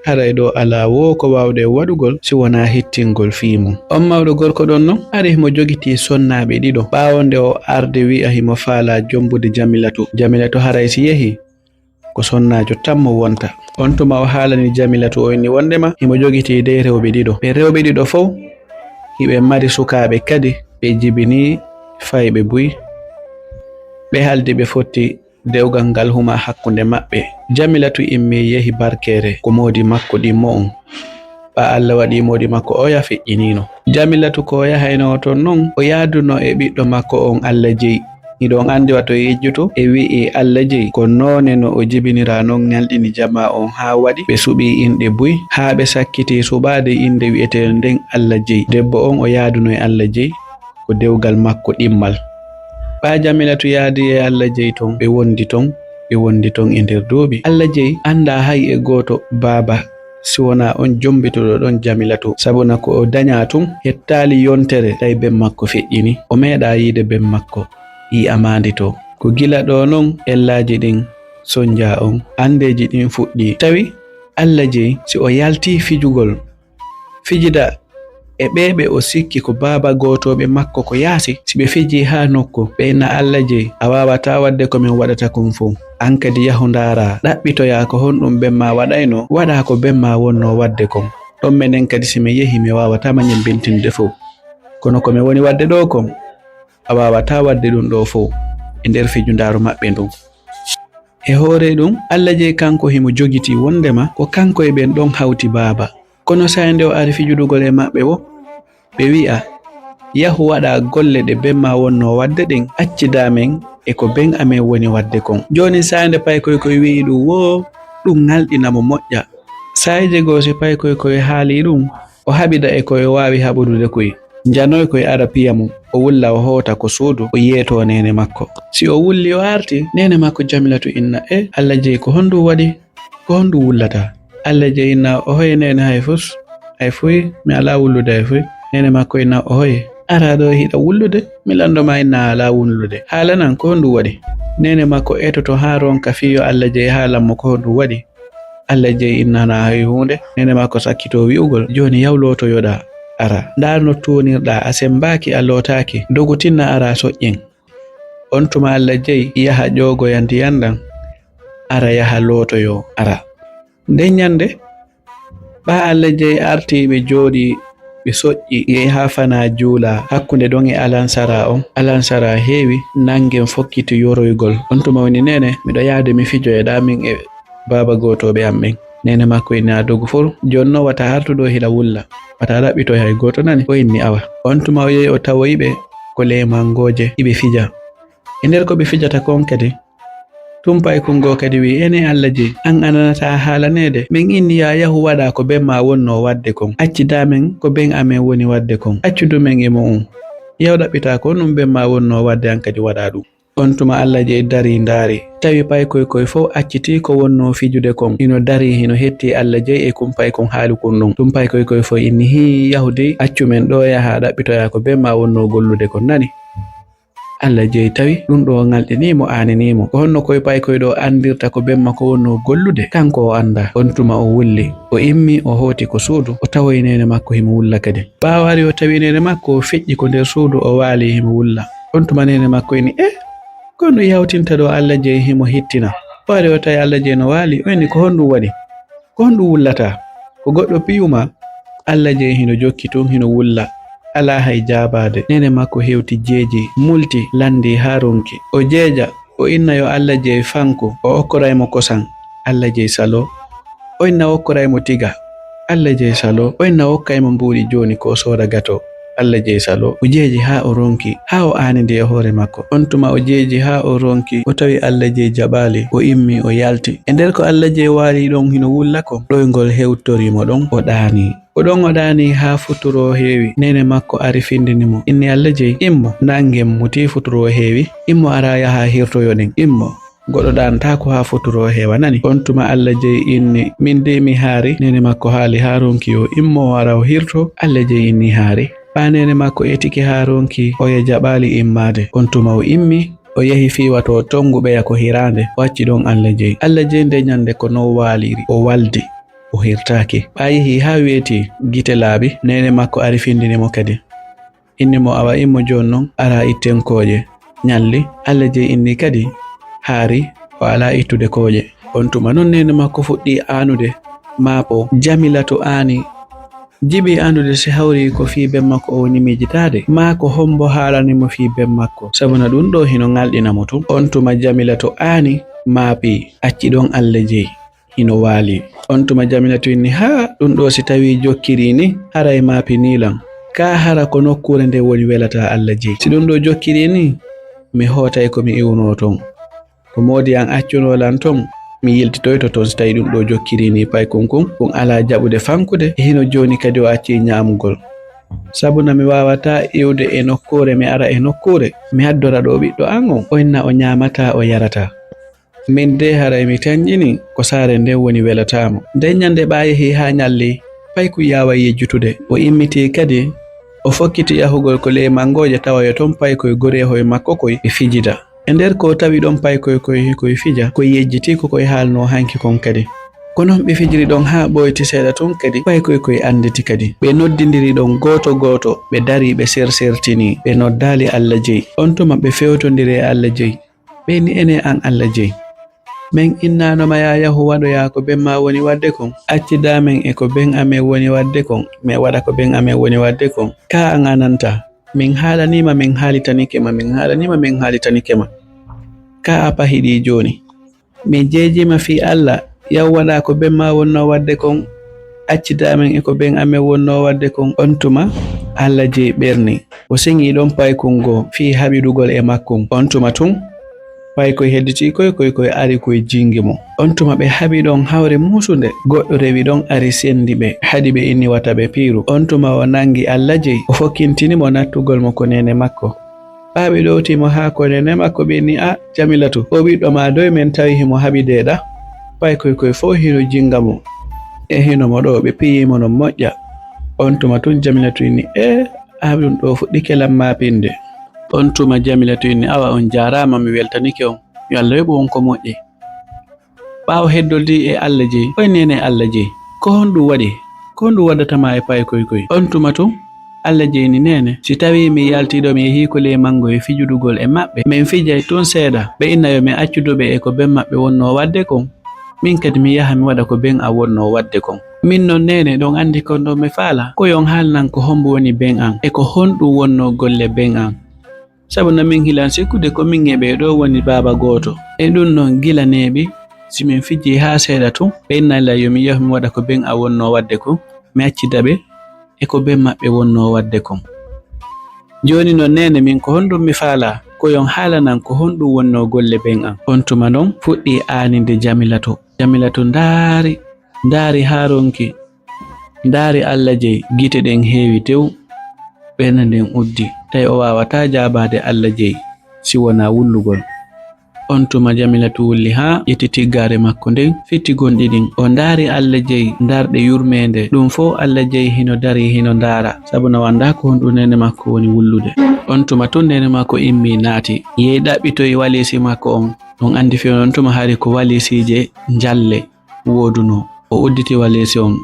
haray ɗoo alaa woo ko waawɗen waɗugol si wonaa hittingol fii mun. On mawɗo gorko ɗon non ari himo jogitii sonnaaɓe ɗiɗo. Ɓaawo nde o arde wi'a himo faalaa jombude Jamilatu. Jamilatu haray si yehii, ko sonnaajo tan mo wonta. On tuma o haalani Jamilatu, o inni wonndema himo jogitii dey rewɓe ɗiɗo. Ɓen rewɓe ɗiɗo fow hiɓe mari sukaaɓe kadi ɓe jibinii fayɓe buy. Ɓe haldi ɓe fotti dewgal ngal huma hakkunde maɓɓe. Jamilatu immii yehi Barkeere ko moodi makko ɗimmo on. Ɓaa Alla waɗii moodi makko oya feƴƴiniino. Jamilatu ko o yahaynoo ton non, o yaaduno e ɓiɗɗo makko on Alla jeyi. Hiɗon anndi wato yejjutu e wi'i Alla jeyi, ko noone no o jibiniraa non ŋalɗini jamaa on haa waɗi ɓe suɓii inɗe buy, haa ɓe sakkitii suɓaade innde wi'eteende nden Alla jeyi. Debbo on o yaaduno e Alla jeyi, ko dewgal makko ɗimmal. Ɓaa Jamilatu yaadi e Alla jeyi ton, ɓe wondi ton, ɓe wondi ton e nder duuɓi. Alla jeyi anndaa hay e gooto baaba, si wonaa on jombituɗo ɗon Jamilatu, sabuna ko o dañaa tun hettaali yontere tawi ben makko feƴƴini. O meeɗaa yiide ben makko, yi'amaandi to. Ko gila ɗoo non ellaaji ɗin sonjaa on, anndeeji ɗin fuɗɗii. Tawi Alla jeyi, si o yaltii fijugol, fijida e ɓee ɓe o sikki ko baaba gootooɓe makko ko yaasi, si ɓe fijii haa nokku, ɓe inna Alla jeyi, a waawataa waɗde ko min waɗata kon fow. An kadi yahu ndaaraa, ɗaɓɓitoyaa ko honɗum ben maa waɗaynoo, waɗaa ko ben maa wonnoo waɗde kon. Ɗon menen kadi si mi yehii mi waawataa ma ñemmbintinde fow. Kono ko mi woni waɗde ɗoo kon, a waawataa waɗde ɗum ɗoo fow e nder fijundaaru maɓɓe ndun. E hoore ɗum, Alla jeyi kanko himo jogitii wonndema ko kanko e ɓen ɗon hawti baaba. Kono saa'i nde o ari fijudugol e maɓɓe woo, ɓe wi'a, yahu waɗaa golle ɗe ben maa wonnoo waɗde ɗen, accidaa men e ko ben amen woni waɗde kon. Jooni saa'i nde paykoy koy wi'i ɗum woo, ɗum ŋalɗina mo moƴƴa. Saa'iije goo si paykoy koy haalii ɗum, o haɓida e ko o waawi haɓudude koy. Njanoy koy ara piya mum, o wulla o hoota ko suudu, o yeetoo neene makko. Si o wulli o arti, neene makko Jamilatu inna, e Alla jeyi ko honɗum waɗi? Ko honɗum wullataa? Alla jeyi inna, ohoye neene hay fus, hay fuy, mi alaa wullude hay fuy. Neene makko inna, ohoye, araa ɗoo hiɗa wullude, mi lanndo maa inna a alaa wullude. Haalanan ko honɗum waɗi? Neene makko etoto haa ronka fii yo Alla jeyi haalan mo ko honɗum waɗi. Alla jeyi innanaa hay huunde. Neene makko sakkitoo wi'ugol, jooni yaw lootoyoɗaa, ara. Ndaar no tuunirɗaa, a semmbaaki, a lootaaki. Dogu tinna araa soƴƴen. On tuma Alla jeyi yaha ƴoogoya ndiyan ɗan, ara yaha lootoyoo, ara. Nden ñannde, ɓaa Alla jeyi artii ɓe jooɗii, ɓe soƴƴi, yehi haa fanaa juulaa hakkunde ɗon e alansaraa on. Alansaraa heewi, nanngen fokkiti yoroygol. On tuma woni, neene, miɗo yaade mi fijoya ɗaa min e baaba gootooɓe am ɓen. Neene makko inni, a dogu fur. Jooni non wata a artu ɗoo hiɗa wulla. Wata a ɗaɓɓitoy hay gooto nani. O inni, awa. On tuma o yehi o tawoyi ɓe ko ley manngooje, iɓe fija. E nder ko ɓe fijata kon kadi, tun paykun goo kadi wi'i, ene Alla jeyi, an a nanataa a haalaneede? Min inni yaa yahu waɗaa ko ben maa wonnoo waɗde kon. Accidaa men ko ben amen woni waɗde kon. Accudu men e mu'un. Yaw ɗaɓɓitaa ko honɗum ben maa wonnoo waɗde an kadi waɗaa ɗum. On tuma Alla jeyi darii ndaari, tawi paykoy koy fow accitii ko wonnoo fijude kon, hino darii, hino hettii Alla jeyi e kun paykun haali kun ɗum. Tun paykoy koy fow inni, hii, yahu dey, accu men ɗoo yahaa ɗaɓɓitoyaa ko ben maa wonnoo gollude kon, nani? Alla jeyi tawi ɗum ɗoo ŋalɗinii mo, aaninii mo. Ko honno koy paykoy ɗoo anndirta ko ben makko wonnoo gollude? Kanko o anndaa. On tuma o wulli, o immii, o hooti ko suudu, o tawoyi neene makko himo wulla kadi. Ɓaawo ari o tawi neene makko o feƴƴi ko nder suudu, o waalii himo wulla. On tuma neene makko inni, e, ko honɗum yawtinta ɗoo Alla jeyi himo hittina? O ari o tawi Alla jeyi no waalii, o inni, ko honɗum waɗi? Ko honɗum wullataa? Ko goɗɗo piyu maa? Alla jeyi hino jokki tun, hino wulla. Alaa hay jaabaade. Neene makko hewti jeeji, multi, lanndii haa ronki. O jeeja, o inna yo Alla jeyi fanku, o okkoray mo kosan. Alla jeyi saloo. O inna okkoray mo tiga. Alla Jeey saloo, o inna o okkay mo mbuuɗi jooni ko o sooda gato. Alla Jeey saloo, o jeeji haa o ronki, haa o aanidi e hoore makko. On tuma o jeeji haa o ronki, o tawi Alla Jeey jaɓaali, o immi, o yalti. E nder ko Alla Jeey waali ɗon hino wulla kon, ɗoyngol hewtori mo ɗon, o ɗaani. Ko ɗon o ɗaani haa futuro heewi, neene makko ari findini mo, inni Alla Jeey, immo, nangen muti futuro heewi, immo ara yaha hirtoyoɗen, immo. Goɗɗo ɗaantaako haa futuro heewa nani. On tuma Alla Jeey inni, min dey mi haari, neene makko haali haa ronki o immo o ara o hirto, Alla Jeey inni haari. Ɓaa neene makko etiki haa ronki, oya jaɓaali immaade. On tuma o immi, o yahi fii wato tongu ɓeya ko hiraande, o acci ɗon Alla Jeey. Alla Jeey nde ñande ko no waaliri, o waldi, o hirtaaki. Ɓaa yehi haa weeti, gite laaɓi, neene makko ari findini mo kadi. Inni mo awa immo jooni non, ara itten kooƴe. Ñalli, Alla Jeey inni kadi, haari, o alaa ittude kooƴe. On tuma non neene makko fuɗɗi aanude, maapo, Jamilatu aani. Jibi aanude si hawri ko fii ben makko o woni miijitaade, maa ko hombo haalani mo fii ben makko. Sabuna ɗun ɗoo hino ŋalɗina mo tun. On tuma Jamilatu aani, maapi, acci ɗon Alla Jeey. Hino waali. On tuma Jamilatu inni, haa ɗun ɗoo si tawii jokkirii ni, haray maapinii lan. Kaa hara ko nokkuure nden woni welataa Alla Jeey. Si ɗun ɗoo jokkirii ni, mi hootay ko mi iwunoo ton. Ko moodi an accunoo lan ton, mi yiltitoyto ton si tawii ɗun ɗoo jokkirii ni paykun kun, kun alaa jaɓude fankude, e hino jooni kadi o accii ñaamugol. Sabuna mi waawataa iwde e nokkuure, mi ara e nokkuure, mi addora ɗoo ɓiɗɗo an on, o inna o ñaamataa, o yarataa. Min dey haray mi tanƴini ko saare nden woni welataa mo. Nden ñande ɓaa yehi haa ñalli, paykun yaaway yejjutude. O immitii kadi, o fokkiti yahugol ko ley mangooje tawoya ton paykoy goreehoy makko koy ɓe fijida. E nder ko tawi ɗon paykoy koy hikoy fija, koy yejjitii ko koy haalnoo hanki kon kadi. Ko non ɓe fijiri ɗon haa ɓooyti seeɗa tun kadi, paykoy koy annditi kadi. Ɓe noddindiri ɗon gooto gooto, ɓe darii ɓe sersertinii, ɓe noddaali Alla Jeey. On tuma ɓe fewtondiri e Alla Jeey. Ɓe ni ene an Alla Jeey. Men innaano ma yaa yahu waɗoyaa ko ben maa woni waɗde kon. Accidaa men e ko ben amen woni waɗde kon. Men waɗa ko ben amen woni waɗde kon. Kaa an a nantaa. Min haalanii ma, min haalitanike ma, min haalanii ma, min haalitanike ma. Kaa a pahiɗii jooni. Min jeejii ma fii Alla, yahu waɗaa ko ben maa wonnoo waɗde kon. Accidaa men e ko ben amen wonnoo waɗde kon. On tuma, Alla Jeey ɓerni. O siŋii ɗon paykun goo fii haɓidugol e makkun. On tuma tun, paykoy hedditii koy, koy, koy ari koy jinngi mo. On tuma ɓe haɓi ɗon hawre muusunde. Goɗɗo rewi ɗon ari senndi ɓe. Haɗi ɓe inni wata ɓe piiru. On tuma o nanngi Alla Jeey. O fokkintini mo nattugol mo ko neene makko. Ɓaa ɓe ɗowti mo haa ko neene makko ɓe inni, a, Jamilatu, o ɓiɗɗo maa doy men tawi himo haɓi deeɗa? Paykoy koy fow hino jinnga mo. E hino mo ɗoo ɓe piyii mo non moƴƴa. On tuma tun Jamilatu inni, ee, a ɗun ɗoo fuɗɗike lan maapinde. On tuma Jamilatu inni, awa on jaaraama, mi weltanike on. Yo Alla yoɓu on ko moƴƴi. Ɓaawo heddoldi e Alla Jeey, oy neene Alla Jeey, ko honɗun waɗi? Ko honɗun waɗata ma e paykoy koy? On tuma tun, Alla Jeey ni, neene, si tawii mi yaltii ɗoo mi yehii ko ley manngo e fijudugol e maɓɓe, min fijay tun seeɗa, ɓe inna yo mi accudu ɓe e ko ben maɓɓe wonnoo waɗde kon. Min kadi mi yaha mi waɗa ko ben an wonnoo waɗde kon. Min non neene, ɗon anndi kon ɗon mi faalaa, ko yo on haalnan ko hombo woni ben an, e ko honɗun wonnoo golle ben an. Sabu no min hilan sikkude ko min e ɓee ɗoo woni baaba gooto. E ɗun non gila neeɓi, si min fijii haa seeɗa tun, ɓe inna lan yo mi yahu mi waɗa ko ben an wonnoo waɗde kon, mi accida ɓe e ko ben maɓɓe wonnoo waɗde kon. Jooni non neene min ko honɗun mi faalaa, ko yo on haalanan ko honɗun wonnoo golle ben an. On tuma non fuɗɗii aaninde Jamilatu. Jamilatu ndaari, ndaari haa ronki. Ndaari Alla Jeey, gite ɗen heewi tew, ɓernde nden uddi. Tawi o waawataa jaabaade Alla Jeey si wonaa wullugol. On tuma Jamilatu wulli haa ƴetti tiggaare makko nden, fitti gonɗi ɗin. O ndaari Alla Jeey, ndaarɗe yurmeende. Ɗun fow Alla Jeey hino darii hino ndaara, sabu no anndaa ko honɗun neene makko woni wullude. On tuma tun neene makko immii naati, yehi ɗaɓɓitoyi waliisi makko on. Ɗun anndi fii on tuma hari ko waliisiije njalle woodunoo. O udditi waliisi on.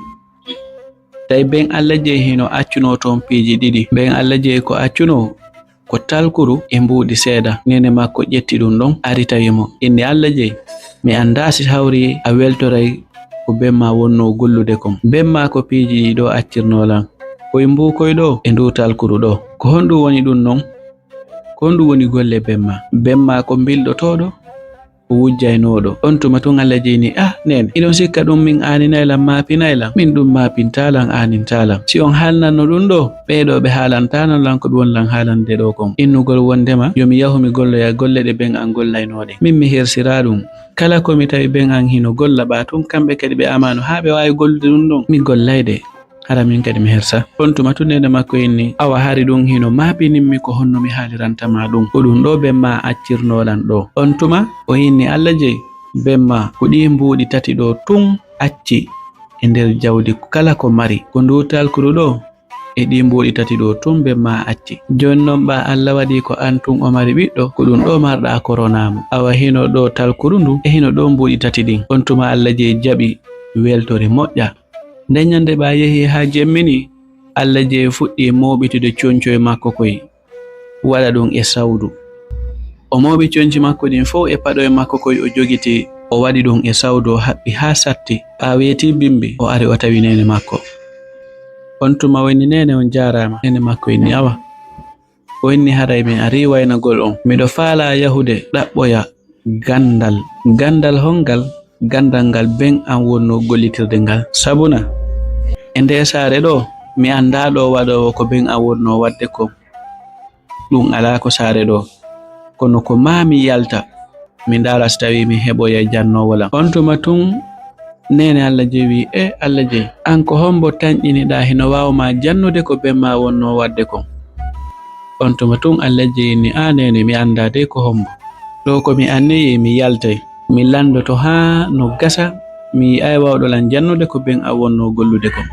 Tawi ben Alla Jeey hino accunoo ton piiji ɗiɗi. Ben Alla Jeey ko accunoo ko talkuru e mbuuɗi seeɗa. Neene makko ƴetti ɗun ɗon, ari tawi mo. Inni Alla Jeey, mi anndaa si hawri a weltoray ko ben maa wonnoo gollude kon. Ben maa ko piiji ɗii ɗoo accirnoo lan. Koy mbuu koy ɗoo e nduu talkuru ɗoo. Ko honɗun woni ɗun non? Ko honɗun woni golle ben maa? Ben maa ko mbilɗotooɗo? ko wujjaynooɗo. On tuma tun Alla jeyni, "Ah, neene, hiɗon sikka ɗun min aaninay lan, maapinay lan? Min ɗun maapintaa lan, aanintaa lan. Si on haalnanno ɗun ɗoo, ɓee ɗoo ɓe haalantaano lan ko ɓe woni lan haalande ɗoo kon. Innugol wondema yo mi yahu mi golloya golle ɗe ben an gollaynoo ɗen. Min mi hersiraa ɗun. Kala ko mi tawi ben an hino golla ɓaa tun, kamɓe kadi ɓe amaano haa ɓe waawi gollude ɗun ɗon, mi gollay ɗe. Hara min kadi mi hersa." On tuma tun neene makko inni, "Awa hari ɗun hino maapinimmi ko honno mi haaliranta ma ɗun. Ko ɗun ɗoo ben maa accirnoo lan ɗoo." On tuma o inni, "Alla jey, ben maa ko ɗii mbuuɗi tati ɗoo tun acci e nder jawdi kala ko mari. Ko nduu talkuru ɗoo e ɗii mbuuɗi tati ɗoo tun ben maa acci. Jooni non ɓaa Alla waɗii ko an tun o mari ɓiɗɗo, ko ɗun ɗoo marɗaa koronaa mo. Awa hino ɗoo talkuru ndun e hino ɗoo mbuuɗi tati ɗin." On tuma Alla jey jaɓi weltori moƴƴa. Nden ɲande ɓaa yehi haa jemminii, Alla jey fuɗɗii mooɓitude concoy makko koy, waɗa ɗun e sawdu. O mooɓi conci makko ɗin fow e paɗoy makko koy o jogiti, o waɗi ɗun e sawdu, o haɓɓi haa satti. Ɓaa weetii bimbi, o ari o tawi neene makko. On tuma o inni, "Neene, on jaaraama." Neene makko inni, "Awa." O inni, "Haray mi arii waynagol on. Miɗo faalaa yahude ɗaɓɓoya gandal." "Gandal hongal?" "Gandal ngal ben an wonnoo gollitirde ngal. Sabuna, e ndee saare ɗoo, mi anndaa ɗoo waɗoowo ko ben an wonnoo waɗde kon. Ɗun alaa ko saare ɗoo. Kono ko maa mi yalta, mi ndaara si tawii mi heɓoyay jannoowo lan." On tuma tun, neene Alla jey wi'i, "E Alla jey, an ko hombo tanƴiniɗaa hino waawa maa jannude ko ben maa wonnoo waɗde kon?" On tuma tun Alla jey inni, "Aa neene, mi anndaa dey ko hombo. Ɗoo ko mi anniyii, mi yaltay. Mi lanndoto haa no gasa, mi yi'ay waawɗo lan jannude ko ben an wonnoo gollude kon.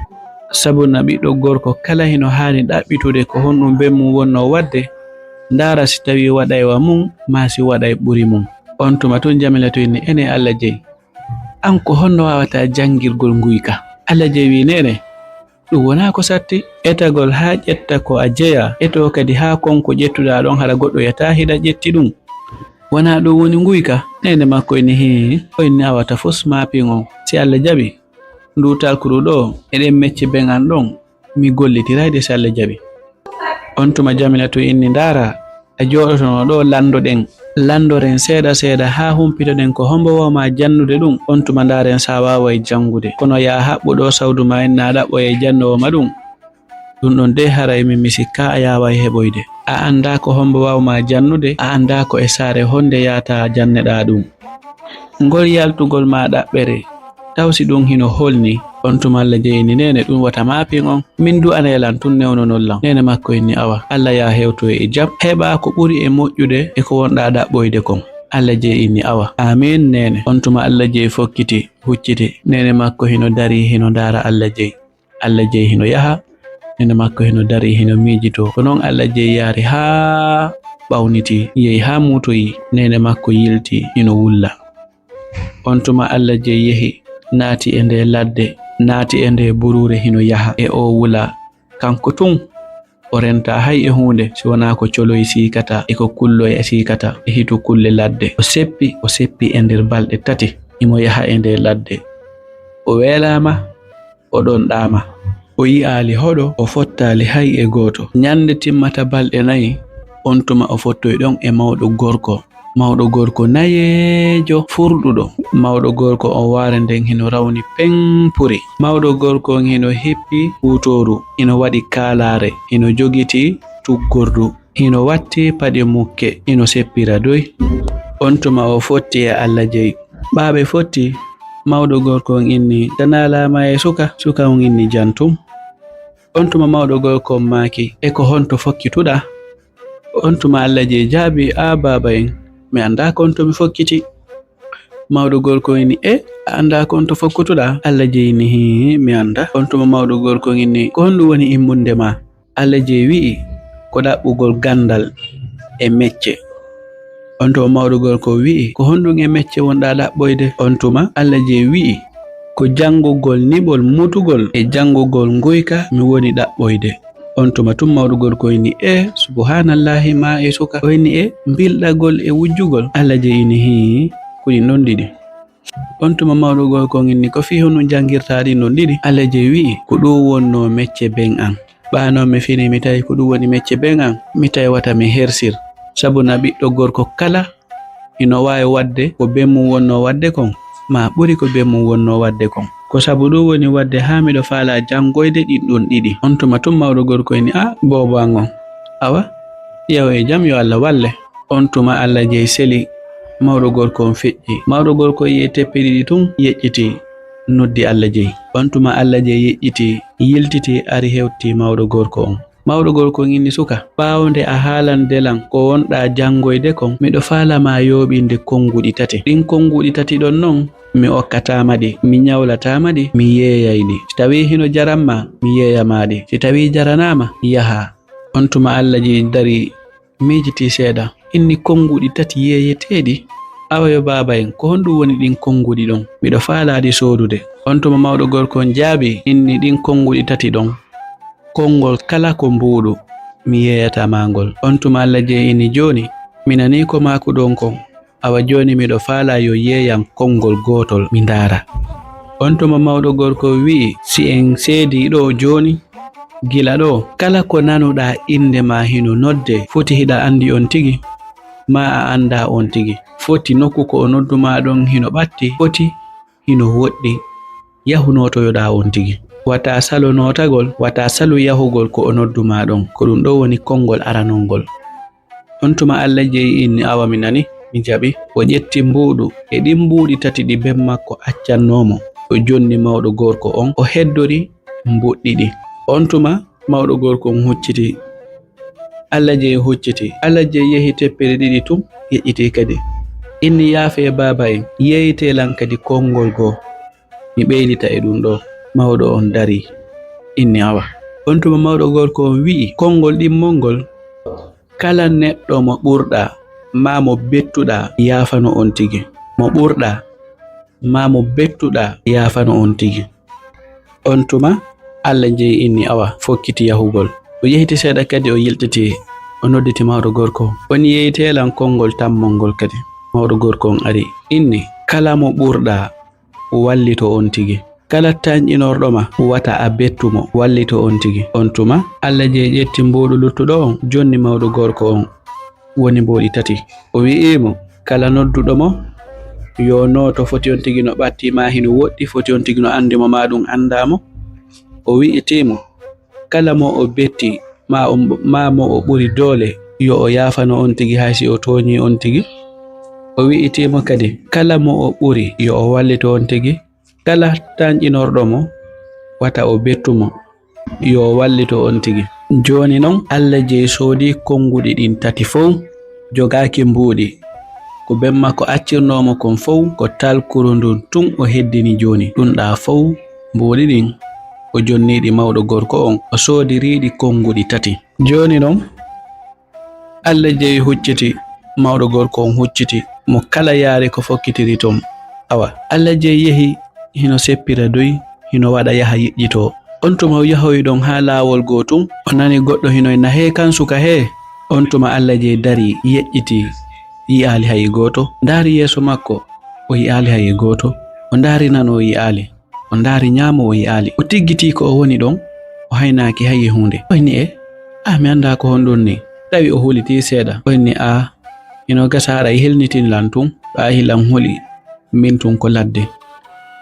Sabuna ɓiɗɗo gorko kala hino haani ɗaɓɓitude ko honɗun ben mun wonnoo waɗde, ndaara si tawii waɗay wa mun, maa si waɗay ɓuri mun." On tuma tun Jamilatu inni, "Enee Alla jey, an ko honno waawataa janngirgol nguyka?" Alla jey wi'i, "Neene, ɗun wonaa ko satti. Etagol haa ƴetta ko a jeyaa, etoo kadi haa kon ko ƴettuɗaa ɗon, hara goɗɗo yataa hiɗa ƴetti ɗun. Wonaa ɗun woni nguyka?" Neene makko inni, "Hii." O inni, "Awa tafus maapin on. Si Alla jaɓi, nduu talkuru ɗoo e ɗen mecce ben an ɗon, mi gollitiray ɗe si Alla jaɓi." On tuma Jamilatu inni, "Ndaara, a jooɗotono ɗoo, lanndoɗen. Lanndoren seeɗa seeɗa haa humpitoɗen ko hombo waawa maa jannude ɗun. On tuma ndaaren si a waaway janngude. Kono yaa haɓɓu ɗoo sawdu maa, inna a ɗaɓɓoyay jannoowo ma ɗun. Ɗun ɗon dey haray min mi sikkaa a yaaway heɓoyde. A anndaa ko hombo waawa maa jannude, a anndaa ko e saare honde yaata janneɗaa ɗun. Ngol yaltugol maa ɗaɓɓere, taw si ɗun hino holni?" On tuma Alla jey inni, "Neene, ɗun wata maapin on. Min du'anee lan tun, newnonon lan." Neene makko inni, "Awa, Alla yaa hewtoy e jam. Heɓaa ko ɓuri e moƴƴude e ko wonɗaa ɗaɓɓoyde kon." Alla jey inni, "Awa, aamiin, neene." On tuma Alla jey fokkiti, hucciti. Neene makko hino darii, hino ndaara Alla jey. Alla jey hino yaha, neene makko hino darii, hino miijitoo. Ko non Alla jey yaari haa ɓawnitii, yehi haa muutoyii, neene makko yiltii, hino wulla. On tuma Alla jey yehi, naati e ndee ladde, naati e ndee buruure, hino yaha e oo wula. Kanko tun, o rentaa hay e huunde, si wonaa ko coloy siikata, e ko kulloy siikata, e hitu kulle ladde. O seppi, o seppi e nder balɗe tati, himo yaha e ndee ladde. O weelaama, o ɗonɗaama. O yi'aali hoɗo, o fottaali hay e gooto. Ɲande timmata balɗe nayi, on tuma o fottoyi ɗon e mawɗo gorko. Mawɗo gorko nayeejo furɗuɗo. Mawɗo gorko on waare nden hino rawni pempuri. Mawɗo gorko on hino hippi huutooru, hino waɗi kaalaare, hino jogiti tuggordu, hino watti paɗe mukke, hino seppira doy. On tuma o fotti e Alla jey. Ɓaa ɓe fotti, mawɗo gorko on inni, "Tanaa laama e suka?" Suka on inni, "Jam tun." On tuma mawɗo gorko on maaki, "E ko honto fokkituɗaa?" On tuma Alla jey jaabi, "Aa baaba en, mi anndaa ko honto mi fokkiti." Mawɗo gorko on inni, "E, a anndaa ko honto fokkutuɗaa?" Alla jey inni, "Hii, mi anndaa." On tuma mawɗo gorko on inni, "Ko honɗun woni immorde maa?" Alla jey wi'i, "Ko ɗaɓɓugol gandal e mecce." On tuma mawɗo gorko on wi'i, "Ko honɗun e mecce wonɗaa ɗaɓɓoyde?" On tuma Alla jey wi'i, "Ko janngugol niɓol mutugol e janngugol nguyka mi woni ɗaɓɓoyde." On tuma tun mawɗo gorko on inni, "E, subhaanallaahi, maa e suka." O inni, "E mbilɗagol e wujjugol?" Alla jey inni, "Hii, ko ɗin ɗon ɗiɗi." On tuma mawɗo gorko on inni, "Ko fii honɗun janngirtaa ɗin ɗon ɗiɗi?" Alla jey wi'i, "Ko ɗun wonnoo mecce ben an. Ɓaa non mi finii, mi tawi ko ɗun woni mecce ben an, mi tawi wata mi hersir. Sabuna ɓiɗɗo gorko kala hino waawi waɗde ko ben mum wonnoo waɗde kon, maa ɓuri ko ben mum wonnoo waɗde kon. Ko sabu ɗum woni waɗde haa miɗo faalaa janngoyde ɗin ɗon ɗiɗi. On tuma tun mawɗo gorko inni, "A, boobo an on. Awa, ƴeew e jam, yo Alla walle." On tuma Alla jeyi seli, mawɗo gorko on feƴƴi. Mawɗo gorko yi'i teppe ɗiɗi tun, yeƴƴiti, noddi Alla jeyi. On tuma Alla jeyi yeƴƴiti, yiltiti, ari hewti mawɗo gorko on. Mawɗo gorko on inni, "Suka, ɓaawo nde a haalande lan ko wonɗaa janngoyde kon, miɗo faala ma yooɓinde konnguɗi tati. Ɗin konnguɗi tati ɗon non, mi okkataa ma ɗi, mi ɲawlataa ma ɗi, mi yeeyay ɗi. Si tawii hino jaran ma, mi yeeya ma ɗi. Si tawii jaranaama, yahaa." On tuma Alla jeyi darii, miijitii seeɗa, inni, "Konnguɗi tati yeeyeteeɗi? Awa yo baaba en, ko honɗum woni ɗin konnguɗi ɗon? Miɗo faalaa ɗi soodude." On tuma mawɗo gorko on jaabii, inni, "Ɗin konnguɗi tati ɗon, konngol kala ko mbuuɗu, mi yeeyata ma ngol." On tuma Alla jeyi inni, "Jooni, mi nanii ko maakuɗon kon. Awa jooni miɗo faalaa yo yeeyan konngol gootol mi ndaara." On tuma mawɗo gorko wi'i, "Si en seedii ɗoo jooni, gila ɗoo, kala ko nanuɗaa innde maa hino noddee, foti hiɗa anndi on tigi, maa a anndaa on tigi. Foti nokku ko o noddu maa ɗon hino ɓatti, foti hino woɗɗi. Yahu nootoyoɗaa on tigi. Wata salo nootagol, wata salu yahugol ko o noddu maa ɗon. Ko ɗum ɗoo woni konngol aranol ngol." On tuma Alla jeyi inni, "Awa mi nani, mi jaɓi." O ƴetti mbuuɗu e ɗin mbuuɗi tati ɗi ben makko accannoo mo. O jonni mawɗo gorko on, o heddori mbuuɗi ɗin. On tuma mawɗo gorko on hucciti. Alla jeyi hucciti. Alla jeyi yehi teppere ɗiɗi tun, yeƴƴiti kadi. Inni, "Yaafee baaba en, yeeyitee lan kadi konngol goo. Mi ɓeydita e ɗum ɗoo." Mawɗo on darii. Inni, "Awa." On tuma mawɗo gorko on wi'i, "Konngol ɗimmol ngol, kala neɗɗo mo ɓurɗaa, maa mo bettuɗaa, yaafano on tigi. Mo ɓurɗaa, maa mo bettuɗaa, yaafano on tigi." On tuma, Alla jeyi inni, "Awa, fokkiti yahugol." O yehiti seeɗa kadi, o yiltiti, o nodditi mawɗo gorko on. "On yeeyitee lan konngol tammol ngol kadi." Mawɗo gorko on ari, inni, "Kala mo ɓurɗaa, wallito on tigi. Kala tanƴinorɗo ma, wata a bettu mo, wallito on tigi." On tuma, Alla jeyi ƴetti mbuuɗu luttuɗo on, jonni mawɗo gorko on woni mbuuɗi tati. O wi'i mo, "Kala nodduɗo mo, yo nooto, foti on tigi no ɓatti maa hino woɗɗi, foti on tigi no anndi mo maa ɗum anndaa mo." O wi'itii mo, "Kala mo o betti, maa o, maa mo o ɓuri doole, yo o yaafano on tigi hay si o tooñii on tigi." O wi'itii mo kadi, "Kala mo o ɓuri, yo o wallito on tigi. Kala tanƴinorɗo mo, wata o bettu mo, yo o wallito on tigi." Jooni non, Alla jeyi soodi konnguɗi ɗin tati fow, jogaaki mbuuɗi. Ko ben makko accirnoo mo kon fow, ko talkuru ndun tun o heddini jooni. Ɗun ɗaa fow, mbuuɗi ɗin, o jonnii ɗi mawɗo gorko on, o soodirii ɗi konnguɗi tati. Jooni non, Alla jeyi hucciti, mawɗo gorko on hucciti, mo kala yaari ko fokkitiri ton. Awa, Alla jeyi yehi hino seppira doy, hino waɗa yaha yeƴƴitoo. On tuma o yahoyi ɗon haa laawol goo tun, o nani goɗɗo hino inna, "Hee kan suka hee!" On tuma Alla jeyi darii, yeƴƴitii, yi'aali hay e gooto. Ndaari yeeso makko, o yi'aali hay e gooto. O ndaari nano, o yi'aali. O ndaari ɲaamo, o yi'aali. O tiggitii ko o woni ɗon, o haynaaki hay e huunde. O inni, "E, ah, mi anndaa ko honɗun nii." Tawi o hulitii seeɗa. O inni, "Ah, hino gasa haray hilnitin lan tun, ɓaahi lan huli min tun ko ladde."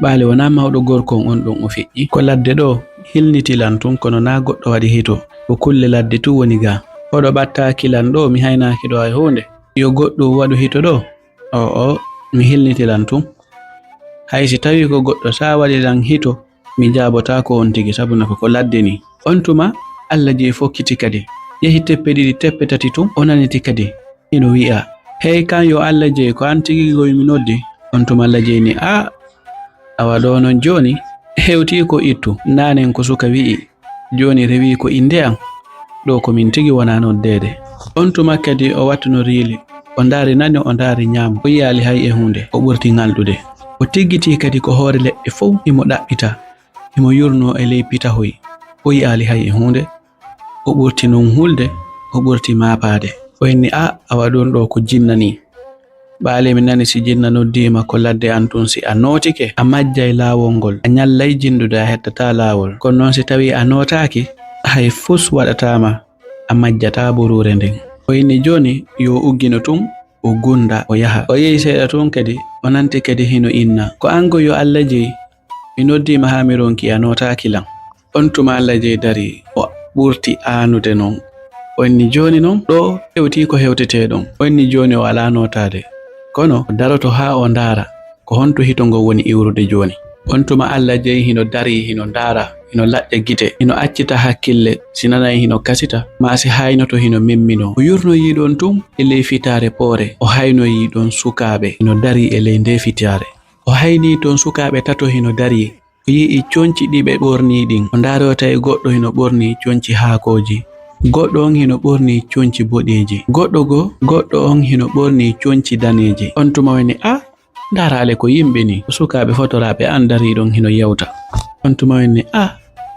Ɓaale wonaa mawɗo gorko on on ɗon o feƴƴi. "Ko ladde ɗoo, hilniti lan tun, kono naa goɗɗo waɗi hito. Ko kulle ladde tun woni gaa. Hoɗo ɓattaaki lan ɗoo, mi haynaaki ɗoo hay huunde. Yo goɗɗun waɗu hito ɗoo?" "O'o, mi hilniti lan tun. Hay si tawii ko goɗɗo, sa waɗi lan hito, mi jaabotaako on tigi, sabu no ko, ko ladde nii." On tuma, Alla jeyi fokkiti kadi. Yehi teppe ɗiɗi, teppe tati tun, o naniti kadi. Hino wi'a, "Hey kan yo Alla jeyi, ko an tigi goy mi noddi." On tuma Alla jeyi ni, "A, awa ɗoo non jooni, hewtii ko ittu, naanen ko suka wi'i, jooni rewii ko innde an, ɗoo ko min tigi wonaa noddeede." On tuma kadi o wattuno riili, o ndaari nano, o ndaari ɲaamo, o yi'aali hay e huunde, o ɓurti ŋalɗude. O tiggitii kadi ko hoore leɗɗe fow himo ɗaɓɓita, himo yurnoo e ley pitahoy, o yi'aali hay e huunde, o ɓurti non hulde, o ɓurti maapaade. O inni, "A, awa ɗun ɗoo ko jinna nii. Ɓaale mi nani si jinna noddiima ko ladde an tun, si a nootike, a majjay laawol ngol, a ɲallay jinndude, a hettataa laawol. Kono non si tawii a nootaaki, hay fus waɗataa ma, a majjataa buruure nden." O inni, "Jooni yo uggino tun, o gunda, o yaha. O yehi seeɗa tun kadi, o nanti kadi hino inna, "Ko an ko yo Alla jeyi? Mi noddiima haa mi ronki, a nootaaki lan." On tuma Alla jeyi darii, o ɓurti aanude non. O inni, "Jooni non, ɗoo hewtii ko hewtetee ɗon." O inni, "Jooni o alaa nootaade." Kono o daroto haa o ndaara ko honto hito ngon woni iwrude jooni. On tuma Alla jeyi hino darii, hino ndaara, hino laƴƴa gite, hino accita hakkille, si nanay hino kasita, maa si haynoto hino memminoo. O yurnoyii ɗon tun e ley fitaare poore, o haynoyii ɗon sukaaɓe hino darii e ley ndee fitaare. O haynii ton sukaaɓe tato hino darii. O yi'i conci ɗi ɓe ɓornii ɗin. O ndaari o tawi goɗɗo hino ɓornii conci haakooji. Goɗɗo on hino ɓornii conci boɗeeji. Goɗɗo goo, goɗɗo on hino ɓornii conci daneeji. On tuma o inni, "A, ndaaraale ko yimɓe nii. Ko sukaaɓe fotoraaɓe an darii ɗon hino yewta." On tuma o inni, "A,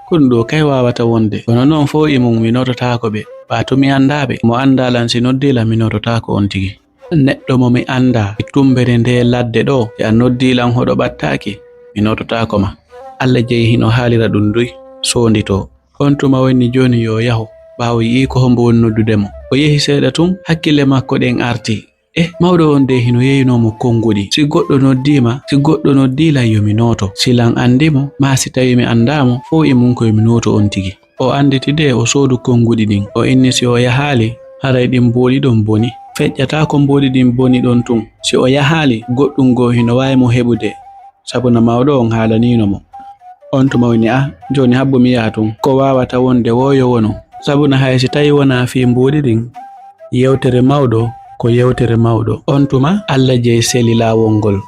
ko ɗun ɗoo kay waawata wonde. Kono non fow e mun mi nototaako ɓe. Baa to mi anndaa ɓe. Mo anndaa lan si noddii lan mi nototaako on tigi." Neɗɗo mo mi anndaa e tumbere ndee ladde ɗoo, si a noddii lan hoɗo ɓattaaki, mi nototaako ma. Alla jeyi hino haalira ɗun duy, soonditoo. On tuma o inni jooni yo yahu, ɓaawo yi'ii ko hombo woni noddude mo. O yehi seeɗa tun, hakkille makko ɗen arti. Eh, mawɗo on dee hino yeynoo mo konguɗi. Si goɗɗo noddii ma, si goɗɗo noddii lan yo mi nooto. Si lan anndi mo, maa si tawii mi anndaa mo, fow e mun ko yo mi nooto on tigi. O annditi de o soodu konguɗi ɗin. O inni si o yahaali, haray ɗin mboɗi ɗon boni. Feƴƴataako mboɗi ɗin boni ɗon tun. Si o yahaali, goɗɗun goo hino waawi mo heɓude, sabuna mawɗo on haalaniino mo. On tuma o inni, "A, jooni habbo mi yaha tun. Ko waawata wonde woo yo wonu. Sabuna hay si tawii wonaa fii mboɗi ɗin, yewtere mawɗo ko yewtere mawɗo." On tuma Alla jeyi seli laawol ngol.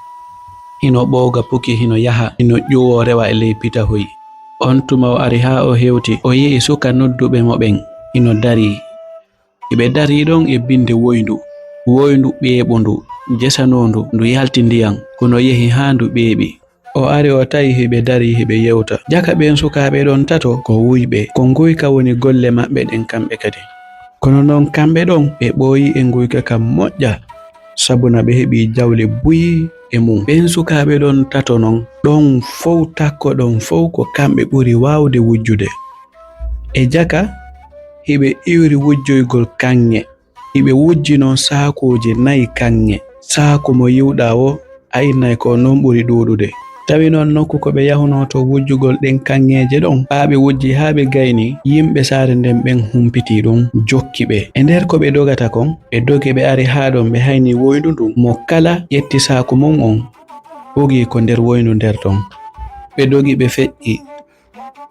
Hino ɓooga puki, hino yaha, hino ƴuwoo rewa e ley pitahoy. On tuma o ari haa o hewti, o yi'i suka nodduɓe mo ɓen hino darii. Hiɓe darii ɗon e binnde woyndu. Woyndu ɓeeɓundu, jesanoondu, ndu yalti ndiyan, kono yehi haa ndu ɓeeɓi. O ari o tawi hiɓe darii hiɓe yewta. Jaka ɓen sukaaɓe ɗon tato ko wuyɓe. Ko nguyka woni golle maɓɓe ɗen kamɓe kadi. Kono non kamɓe ɗon ɓe ɓooyii e nguyka kan moƴƴa, sabuna ɓe heɓii jawle buy e mun. Ɓen sukaaɓe ɗon tato non, ɗon fow takko ɗon fow ko kamɓe ɓuri waawde wujjude. E jaka, hiɓe iwri wujjoygol kaŋŋe. Hiɓe wujji non saakuuji nayi kaŋŋe. Saaku mo yi'uɗaa woo, a innay ko non ɓuri ɗuuɗude. Tawi non nokku ko ɓe yahunoo to wujjugol ɗen kaŋŋeeje ɗon, ɓaa ɓe wujji haa ɓe gayni, yimɓe saare nden ɓen humpitii ɗun, jokki ɓe. E nder ko ɓe dogata kon, ɓe dogi ɓe ari haa ɗon ɓe hayni woyndu ndun. Mo kala ƴetti saaku mun on, ɓogii ko nder woyndu nder ton. Ɓe dogi ɓe feƴƴi.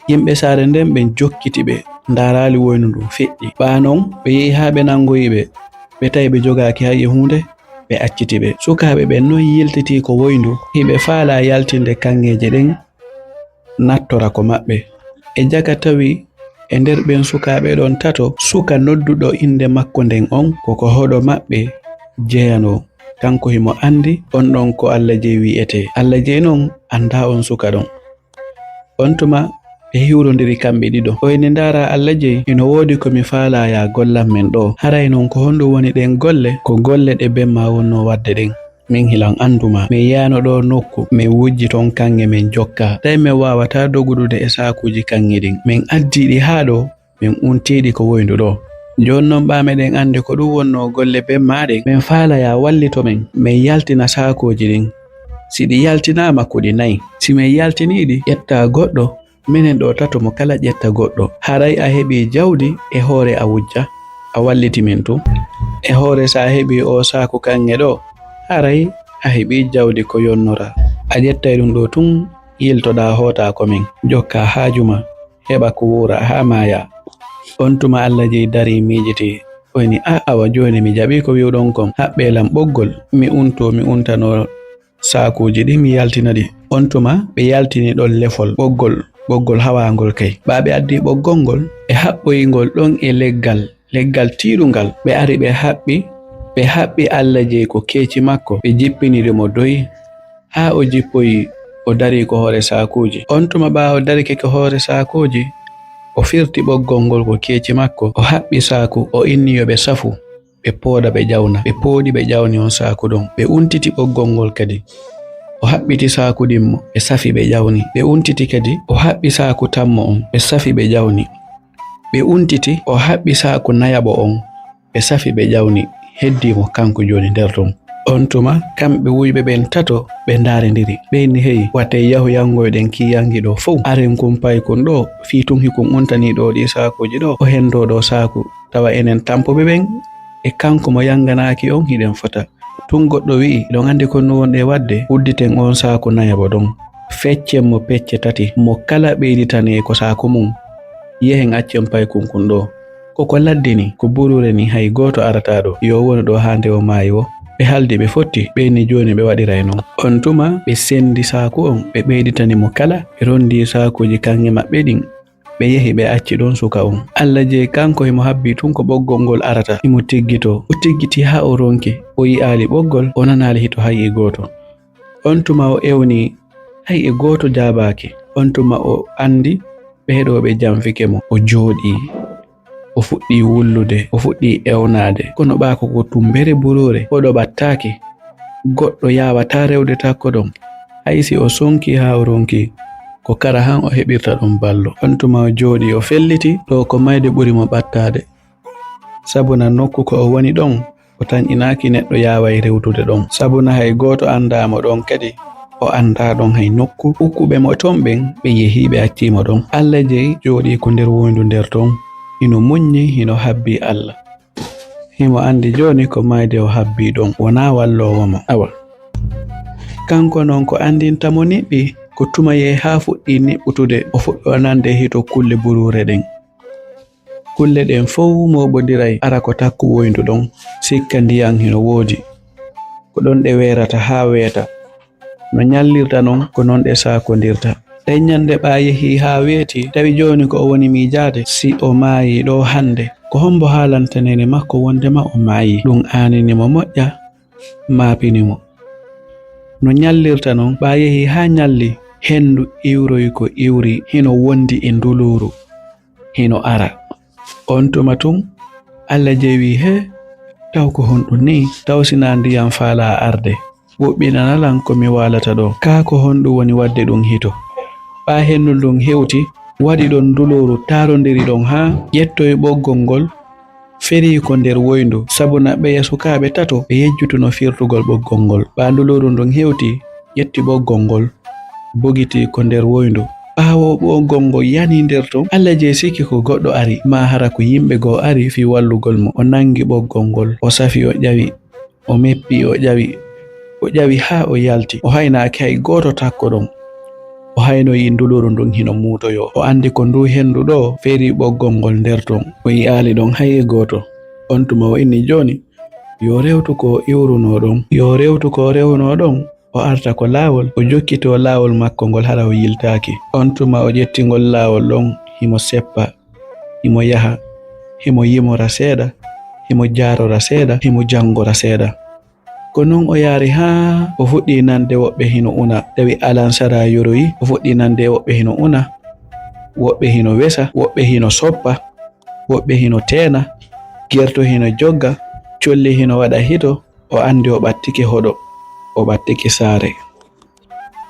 Yimɓe saare nden ɓen jokkiti ɓe, ndaaraali woyndu ndun feƴƴi. Ɓaa non, ɓe yehi haa ɓe nangoyi ɓe, ɓe tawi ɓe jogaaki hay e huunde, ɓe acciti ɓe. Sukaaɓe ɓen non yiltitii ko woyndu, hiɓe faalaa yaltinde kaŋŋeeje ɗen, nattora ko maɓɓe. E jaka tawi e nder ɓen sukaaɓe ɗon tato, suka nodduɗo innde makko nden on, ko ko hoɗo maɓɓe jeyanoo. Kanko himo anndi on ɗon ko Alla jeyi wi'etee. Alla jeyi non anndaa on suka ɗon. On tuma ɓe hiwrondiri kamɓe ɗiɗo. O inni, "Ndaaraa Alla jeyi, hino woodi ko mi faalaa yaa gollan men ɗoo. Haray non ko honɗun woni ɗen golle?" "Ko golle ɗe ben maa wonnoo waɗde ɗen. Min hilan anndu maa. Men yaano ɗoo nokku, men wujji ton kaŋŋe men jokkaa. Tawi men waawataa doguɗude e saakuuji kaŋŋe ɗin. Men addii ɗi haa ɗoo, men untii ɗi ko woyndu ɗoo. Jooni non ɓaa meɗen anndi ko ɗun wonnoo golle ben maa ɗen. Men faalaa yaa wallito men, men yaltina saakuuji ɗin. Si ɗi yaltinaama ko ɗi nayi. Si men yaltinii ɗi, ƴettaa goɗɗo, menen ɗoo tato mo kala ƴetta goɗɗo. Haray a heɓii jawdi e hoore a wujja, a walliti men tun. E hoore si a heɓii oo saaku kaŋŋe ɗoo, haray a heɓii jawdi ko yonnoraa. A ƴettay ɗun ɗoo tun, yiltoɗaa hootaa ko men. Jokkaa haaju maa, heɓa ko wuuraa haa maayaa." On tuma Alla jeyi darii miijitii. O inni, "A, awa jooni mi jaɓii ko wi'uɗon kon. Haɓɓee lan ɓoggol, mi untoo, mi untanoo saakuuji ɗin, mi yaltina ɗi." On tuma ɓe yaltini ɗon lefol, ɓoggol, ɓoggol hawaangol kay. Ɓaa ɓe addii ɓoggol ngol, ɓe haɓɓoyi ngol ɗon e leggal, leggal tiiɗungal. Ɓe ari ɓe haɓɓi, ɓe haɓɓi Alla jeyi ko keeci makko, ɓe jippiniri mo doy haa o jippoyi, o darii ko hoore saakuuji. On tuma ɓaa o darike ko hoore saakuuji, o firti ɓoggol ngol ko keeci makko, o haɓɓi saaku, o inni yo ɓe safu. Ɓe pooda, ɓe ƴawna. Ɓe poodi, ɓe ƴawni on saaku ɗon. Ɓe untiti ɓoggol ngol kadi. O haɓɓiti saaku ɗin mo. Ɓe safi, ɓe ƴawni. Ɓe untiti kadi. O haɓɓi saaku tammo on. Ɓe safi, ɓe ƴawni. Ɓe untiti. O haɓɓi saaku nayaɓo on. Ɓe safi, ɓe ƴawni. heddii mo kanko jooni nder ton. On tuma, kamɓe wuyɓe ɓen tato ɓe ndaarindiri. Ɓe inni, "Hey, watee yahu yanngoyɗen kii yanngi ɗoo fow. Aren kun paykun ɗoo, fii tun hikun untanii ɗoo ɗii saakuuji ɗoo, o hendoo ɗoo saaku, tawa enen tampuɓe ɓen e kanko mo yannganaaki on hiɗen fota." Tun goɗɗo wi'i, "Hiɗon anndi ko no wonɗen waɗde? Udditen on saaku nayaɓo ɗon. Feccen mo pecce tati, mo kala ɓeyditanee ko saaku mun. Yehen accen paykun kun ɗoo." Ko ko ladde ni, ko buruure ni, hay gooto arataa ɗoo. Yo wonu ɗoo haa nde o maayi woo. Ɓe haldi, ɓe fotti, ɓe inni jooni ɓe waɗiray non. On tuma ɓe sendi saaku on, ɓe ɓeyditani mo kala, ɓe rondi saakuuji kaŋŋe maɓɓe ɗin. Ɓe yehi, ɓe acci ɗon suka on. Alla jeyi, kanko himo habbii tun ko ɓoggol ngol arata, himo tiggitoo. O tiggitii haa o ronki, o yi'aali ɓoggol, o nanaali hito hay e gooto. On tuma o ewni, hay e gooto jaabaaki. On tuma o anndi ɓee ɗoo ɓe janfike mo. O jooɗii. O fuɗɗii wullude, o fuɗɗii ewnaade. Kono ɓaa ko ko tumbere buruure, o ɗo ɓattaaki. Goɗɗo yaawataa rewde takko ɗon. Hay si o sonkii haa o ronkii, ko kara han o heɓirta ɗon ballo. On tuma o jooɗii, o felliti, ɗoo ko mayde ɓuri mo ɓattaade. Sabuna nokku ko o woni ɗon, o tanƴinaaki neɗɗo yaaway rewtude ɗon. Sabuna hay gooto anndaa mo ɗon kadi, o anndaa ɗon hay nokku. Ukkuɓe mo ton ɓen, ɓe yehii, ɓe accii mo ɗon. Alla jeyi jooɗii ko nder woyndu nder ton, hino muññi, hino habbii Alla. Himo anndi jooni ko mayde o habbii ɗon, wonaa walloowo mo. Awa. Kanko non ko anndinta mo niɓɓi, ko tuma yehi haa fuɗɗii niɓɓutude, o fuɗɗoo nande hito kulle buruure ɗen. Kulle ɗen fow mooɓondiray, ara ko takku woyndu ɗon, sikka ndiyan hino woodi. Ko ɗon ɗe weerata haa weeta. No ñallirta non, ko non ɗe saakondirta. Ɗen ñande ɓaa yehii haa weeti, tawi jooni ko o woni miijaade, si o maayii ɗoo hande, ko hombo haalanta neene makko wondema o maayii? Ɗum aanini mo moƴƴa, maapini mo. No ñallirta non, ɓaa yehii haa ñalli, hendu iwroyi ko iwri, hino wondi e nduluuru, hino ara. On tuma tun, Alla jeyi wi'i, "Hee, taw ko honɗun nii? Taw si naa ndiyan faalaa arde? Woɓɓinana lan ko mi waalata ɗoo. Kaa ko honɗun woni waɗde ɗun hito?" Ɓaa hendu ndun hewti, waɗi ɗon nduluuru, taarondiri ɗon haa ƴettoyi ɓoggol ngol, ferii ko nder woyndu, sabuna ɓeya sukaaɓe tato ɓe yejjutuno firtugol ɓoggol ngol. Ɓaa nduluuru ndun hewti, ƴetti ɓoggol ngol, bogitii ko nder woyndu. Ɓaawo ɓoggol ngol yanii nder ton, Alla jeyi sikki ko goɗɗo ari, maa hara ko yimɓe goo ari fii wallugol mo. O nangi ɓoggol ngol, o safi, o ƴawi, o meppi, o ƴawi, o ƴawi haa o yalti. O haynaaki hay gooto takko ɗon. O haynoyi nduluuru ndun hino muutoyoo. O anndi ko nduu hendu ɗoo ferii ɓoggol ngol nder ton. O yi'aali ɗon hay e gooto. On tuma o inni, "Jooni, yo rewtu ko iwrunoo ɗon. Yo rewtu ko rewnoo ɗon." O arta ko laawol, o jokkitoo laawol makko ngol hara o yiltaaki. On tuma o ƴetti ngol laawol ɗon, himo seppa, himo yaha, himo yimora seeɗa, himo jaarora seeɗa, himo janngora seeɗa. Ko non o yaari haa o fuɗɗii nande woɓɓe hino una, tawi alansaraa yoroyi, o fuɗɗii nande woɓɓe hino una, woɓɓe hino wesa, woɓɓe hino soppa, woɓɓe hino teena, gerto hino jogga, colli hino waɗa hito, o anndi o ɓattike hoɗo, o ɓattike saare.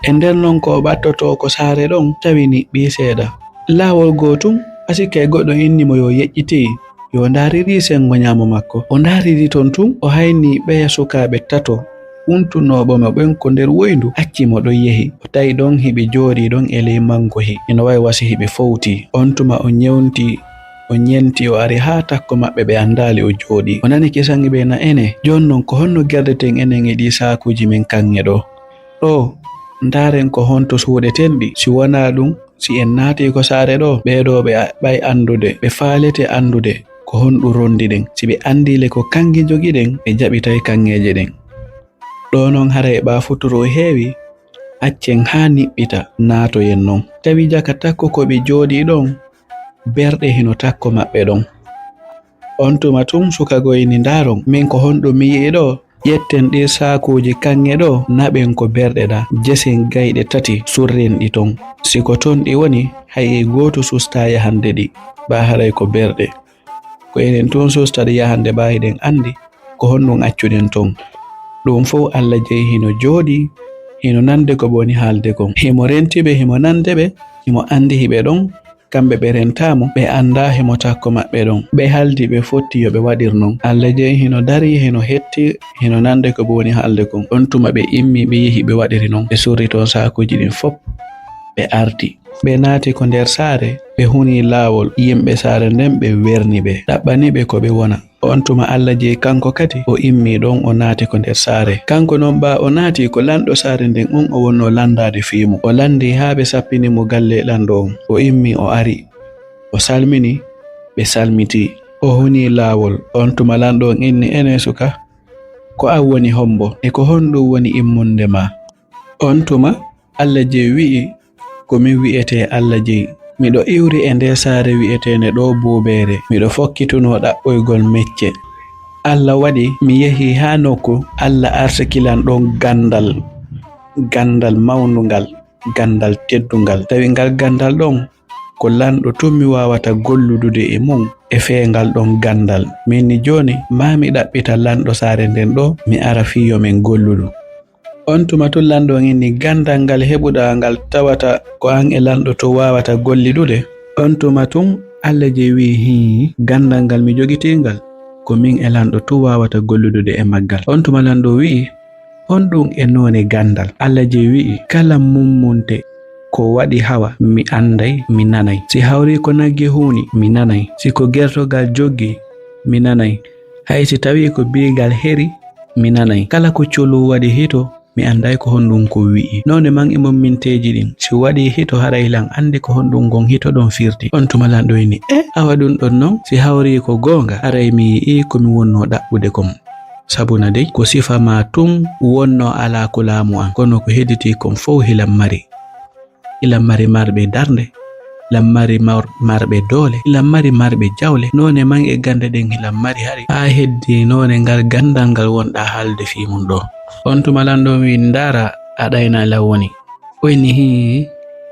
E nder non ko o ɓattotoo ko saare ɗon, tawi niɓɓii seeɗa. Laawol goo tun, a sikkay goɗɗo inni mo yo yeƴƴitee, yo ndaariri senngo ñaamo makko. O ndaariri ton tun, o hayni ɓeya sukaaɓe tato untunooɓe mo ɓen ko nder woyndu, acci mo ɗon yehi. O tawi ɗon hiɓe jooɗii ɗon e ley manngohi, hino wa'i wa si hiɓe fowtii. On tuma o ñewnti, o ñenti, o ari haa takko maɓɓe, ɓe anndaali o jooɗii. O nani kisangi ɓe na ene, "Jooni non ko honno gerdeten enen e ɗii saakuuji men kaŋŋe ɗoo? Ɗoo, ndaaren ko honto suuɗeten ɗi. Si wonaa ɗun, si en naatii ko saare ɗoo, ɓee ɗoo ɓe a-, ɓay anndude, ɓe faalete anndude ko honɗun rondiɗen. Si ɓe anndii le ko kaŋŋe jogiɗen, ɓe jaɓitay kaŋŋeeje ɗen. Ɗoo non haray ɓaa futuro heewi, accen haa niɓɓita, naatoyen non." Tawi jaka takko ko ɓe jooɗii ɗon, berɗe hino takko maɓɓe ɗon. On tuma tun suka goo inni, "Ndaaron, min ko honɗun mi yi'i ɗoo? Ƴetten ɗii saakuuji kaŋŋe ɗoo, naɓen ko berɗe ɗaa, jesen gayɗe tati, surren ɗi ton. Si ko ton ɗi woni, hay e gooto sustaa yahande ɗi, ɓaa haray ko berɗe. Ko enen tun susta ɗi yahande, ɓaa hiɗen anndi ko honɗun accuɗen ton." Ɗun fow Alla jeyi hino jooɗii, hino nande ko ɓe woni haalde kon. Himo renti ɓe, himo nande ɓe, himo anndi hiɓe ɗon, Kamɓe ɓe rentaamo, ɓe anndaa himo takko maɓɓe ɗon. Ɓe haldi ɓe fotti yo ɓe waɗir non. Alla jey hino darii, hino hetti, hino nande ko ɓe woni haalde kon. On tuma ɓe immii, ɓe yehi, ɓe waɗiri non. Ɓe surri ton saakuuji ɗin fop, ɓe arti. Ɓe naati ko nder saare, ɓe hunii laawol. Yimɓe saare nden ɓe werni ɓe, ɗaɓɓani ɓe ko ɓe wona. On tuma Alla jey kanko kadi o immii ɗon, o naati ko nder saare. Kanko non ɓaa o naati, ko lanɗo saare nden on o wonnoo lanndaade fii mun. O lanndii haa ɓe sappini mo galle lanɗo on. O immii o ari. O salmini, ɓe salmitii. O hunii laawol. On tuma lanɗo on inni, "Enee suka, ko an woni hombo? E ko honɗum woni immunde maa?" On tuma Alla jey wi'i, "Ko min wi'etee Alla jey. Miɗo iwri e ndee saare wi'eteende ɗoo Buubeere. Miɗo fokkitunoo ɗaɓɓoygol mecce. Alla waɗi mi yehii haa nokku, Alla arsiki lan ɗon ganndal, ganndal mawndungal, ganndal teddungal. Tawi ngal ganndal ɗon ko lanɗo tun mi waawata golludude e mun e fee ngal ɗon ganndal. Min ni jooni, maa mi ɗaɓɓita lanɗo saare nden ɗoo, mi ara fii yo min golludu." On tuma tun lanɗo on inni, "Ganndal ngal heɓuɗaa ngal tawata ko an e lanɗo tun waawata gollidude?" On tuma tun Alla jey wi'i, "Hii, ganndal ngal mi jogitii ngal, ko min e lanɗo tun waawata gollidude e maggal." On tuma lanɗo wi'i, "Honɗum e noone ganndal?" Alla jey wi'i, "Kala mummunte ko waɗi hawa, mi annday, mi nanay. Si hawri ko nagge huuni, mi nanay. Si ko gertogal joggi, mi nanay. Hay si tawi ko biigal heri, mi nanay. Kala ko colu waɗi hito, mi annday ko honɗum ko wi'i. Noone man e mumminteeji ɗin, si waɗi hito, haray hilan anndi ko honɗum ngon hito ɗon firti." On tuma lanɗo inni, "E, awa ɗum ɗon non, si hawri ko goonga, haray mi yi'ii ko mi wonnoo ɗaɓɓude kon. Sabuna dey, ko sifa maa tun wonnoo alaa ko laamu an, kono ko hedditi kon fow hilan mari. Hilan mari marɓe darnde, hilan mari mar-, marɓe doole, hilan mari marɓe jawle, noone man e gannde ɗen hilan mari hari, haa heddi noone ngal ganndal ngal wonɗaa haalde fii mun ɗoo." On tuma lanɗo on wi'i, "Ndaara, a ɗayna lan woni." O inni, "Hii,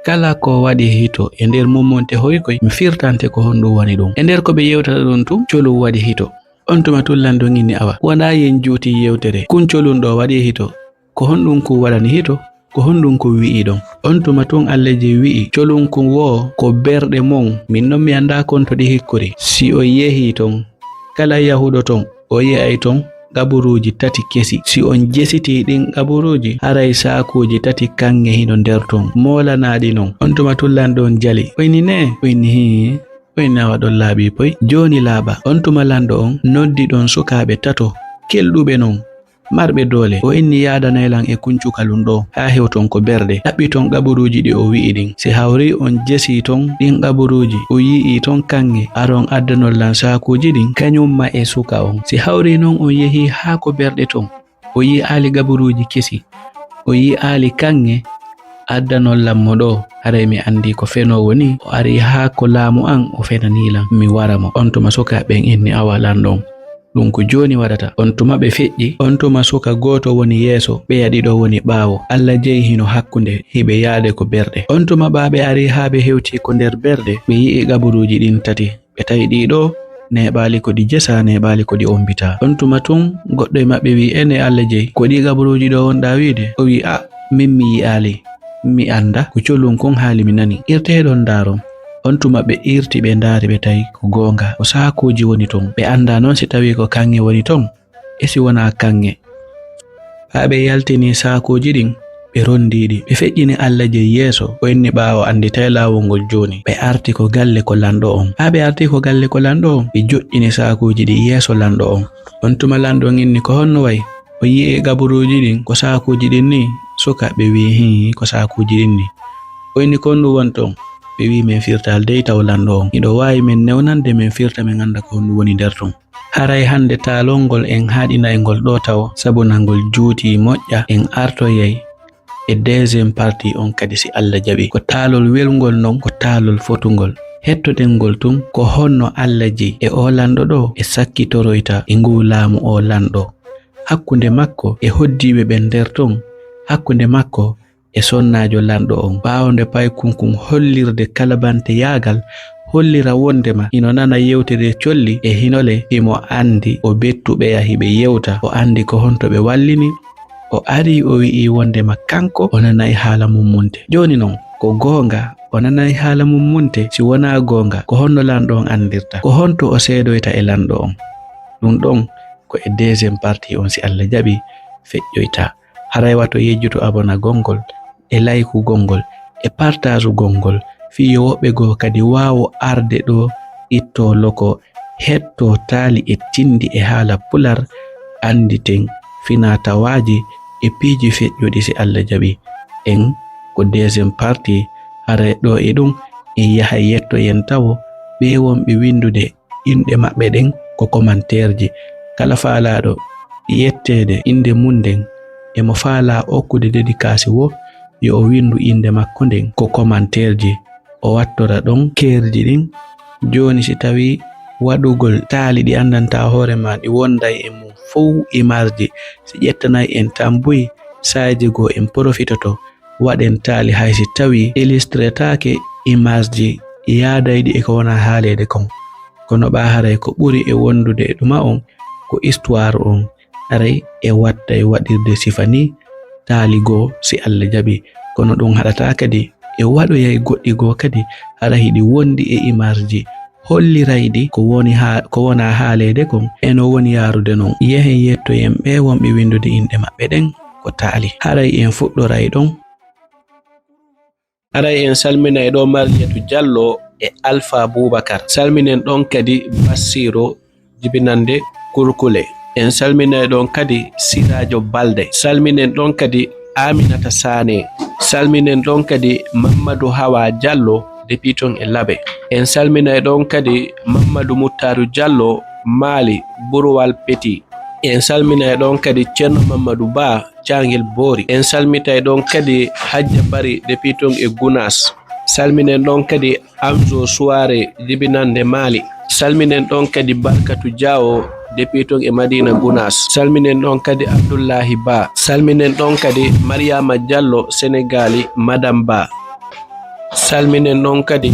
kala ko waɗi hito e nder mummonte hoy koy, mi firtante ko honɗum woni ɗum. E nder ko ɓe yewtata ɗum tun, colum waɗi hito." On tuma tun lanɗo on inni, "Awa, wonaa yen juuti yewtere, kun colun ɗoo waɗi hito. Ko honɗum kun waɗani hito? Ko honɗum kun wi'i ɗon?" On tuma tun Alla jey wi'i, "Colun kun woo ko berɗe mon, min non mi anndaa kon to ɗi hikkori. Si on yehii ton, kala yahuɗo ton, o yi'ay ton qaburuuji tati kesi. Si on jesitii ɗin qaburuuji, haray saakuuji tati kaŋŋe hino nder ton, moolanaaɗi non." On tuma tun lanɗo on jali. O inni, "Nee?" O inni, "Hii." O inni, "Awa ɗon laaɓii poy. Jooni laaɓa." On tuma lanɗo on noddi ɗon sukaaɓe tato, kelɗuɓe non, marɓe doole. O inni, "Yaadanee lan e kun cukalun ɗoo, haa hewton ko berɗe. Ɗaɓɓiton qaburuuji ɗi o wi'i ɗin. Si hawri on jesii ton ɗin qaburuuji, o yi'ii ton kaŋŋe, aron addanon lan saakuuji ɗin, kañun ma e suka on. Si hawri non on yehii haa ko berɗe ton, o yi'aali qaburuuji kesi, o yi'aali kaŋŋe, addanon lan mo ɗoo. Haray mi anndii ko fenoowo nii, o arii haa ko laamu an, o fenanii lan, mi wara mo." On tuma sukaaɓe ɓen inni, "Awa lanɗo on, ɗum ko jooni waɗata." On tuma ɓe feƴƴi, on tuma suka gooto woni yeeso, ɓeya ɗiɗo woni ɓaawo. Alla jey hino hakkunde, hiɓe yaade ko berɗe. On tuma ɓaa ɓe arii haa ɓe hewtii ko nder berɗe, ɓe yi'i qaburuuji ɗin tati. Ɓe tawi ɗii ɗoo neeɓaali ko ɗi jesaa, neeɓaali ko ɗi ombitaa. On tuma tun goɗɗo e maɓɓe wi'i, "Enee Alla jey, ko ɗii qaburuuji ɗoo wonɗaa wi'ude?" O wi'i, "A, min mi yi'aali, mi anndaa. Ko colun kun haali mi nani. Irtee ɗon ndaaron." On tuma ɓe irti, ɓe ndaari, ɓe tawi ko goonga, ko saakuuji woni ton. Ɓe anndaa non si tawii ko kaŋŋe woni ton, e si wonaa kaŋŋe. Haa ɓe yaltini saakuuji ɗin, ɓe ronndii ɗi. Ɓe feƴƴini Alla jey yeeso, o inni ɓaawo annditay laawol ngol jooni. Ɓe arti ko galle ko lanɗo on. Haa ɓe arti ko galle ko lanɗo on, ɓe joƴƴini saakuuji ɗin yeeso lanɗo on. On tuma lanɗo on inni, "Ko honno wa'i?" O yi'i qaburuuji ɗin ko saakuuji ɗin nii. Sukaaɓe wi'i, "Hii, ko saakuuji ɗin nii." O inni, "Ko honɗum woni ton?" Ɓe wi'i, "Men firtaali dey taw lanɗo on. Hiɗo waawi men newnande, men firta, men annda ko honɗum woni nder ton. Haray hannde taalol ngol en haaɗinay ngol ɗoo tawo, sabu na ngol juutii moƴƴa, en artoyay e deuxième partie on kadi si Alla jaɓii. Ko taalol welngol non, ko taalol fotungol. Hettoɗen ngol tun, ko honno Alla jey e oo lanɗo ɗoo e sakkitoroyta e nguu laamu oo lanɗo. Hakkunde makko e hoddiiɓe ɓen nder ton, hakkunde makko e sonnaajo lanɗo on. Ɓaawo nde paykunkun hollirde kalabanteyaagal, hollira wondema hino nana yewtere colli e hinole, himo anndi o bettu ɓeya hiɓe yewta, o anndi ko honto ɓe wallini. O arii o wi'i wondema kanko o nanay haala mummunte. Jooni non, ko goonga, O nanaay haala mum munte, si wonaa goonga, ko honno lanɗo on anndirta? Ko honto o seedoyta e lanɗo on? Ɗum ɗon ko e deuxième partie on, si Allah jaɓi, feƴƴoyta. Haray wato yejjutu abonagol ngol, e laykugol ngol, e partageugol ngol, fii yo woɓɓe goo kadi waawo arde ɗoo, ittoo loko, hettoo taali e tinndi e haala pular, annditen finaa tawaaji e piiji feƴƴuɗi si Allah jaɓi. En ko deuxième partie, haray ɗoo e ɗum en yahay yettoyen tawo ɓee wonɓe winndude inɗe maɓɓe ɗen ko commentaire ji. Kala faalaaɗo yetteede innde mum nden, e mo faalaa okkude dedikaasi woo, yo o winndu innde makko nden ko commentaire ji, o wattora ɗon keerji ɗin. Jooni si tawii waɗugol taali ɗi anndantaa hoore maa, ɗi wonday e mum fow imageji, si ƴettanay en tan buy, saaji goo en porofitoto waɗen taali hay si tawii illustretaake imageji yaadayɗi e ko wonaa haaleede kon. Kono ɓaa haray ko ɓuri e wondude e ɗuma on ko histoire on. Haray e wattay waɗirde sifa nii taali goo si Allah jaɓi. Kono ɗum haɗataa kadi e waɗoyay goɗɗi goo kadi hara hiɗi wondi e imageji hollirayɗi ko woni haa, ko wonaa haaleede kon e no woni yaarude non. Yehen yettoyen ɓee wonɓe winndude inɗe maɓɓe ɗen ko taali. Haray en fuɗɗoray ɗon. Haray en salminay ɗoo Mariyatu Jallo e Alfa Bubakar. Salminen ɗon kadi Bassiro jibinande Kurkule. En salminay ɗon kadi Sirajo Balde. Salminen ɗon kadi Aminata Sane. Salminen ɗon kadi Mammadu Hawa Jallo, depuis ton e Labe. En salminay ɗon kadi Mammadu Muttaru Jallo, Maali, Burwal Peti. En salminay ɗon kadi Ceerno Mammadu Ba, Caangel Boori. En salmitay ɗon kadi Hajja Bari, depuis ton e Gunaas. Salminen ɗon kadi Amzo Suware, jibinande Maali. Salminen ɗon kadi Barkatu Jaawo, depuis ton e Madina Gunaas. Salminen ɗon kadi Abdullahi Ba. Salminen ɗon kadi Mariama Jallo, Senegaali, Madam Ba. Salminen ɗon kadi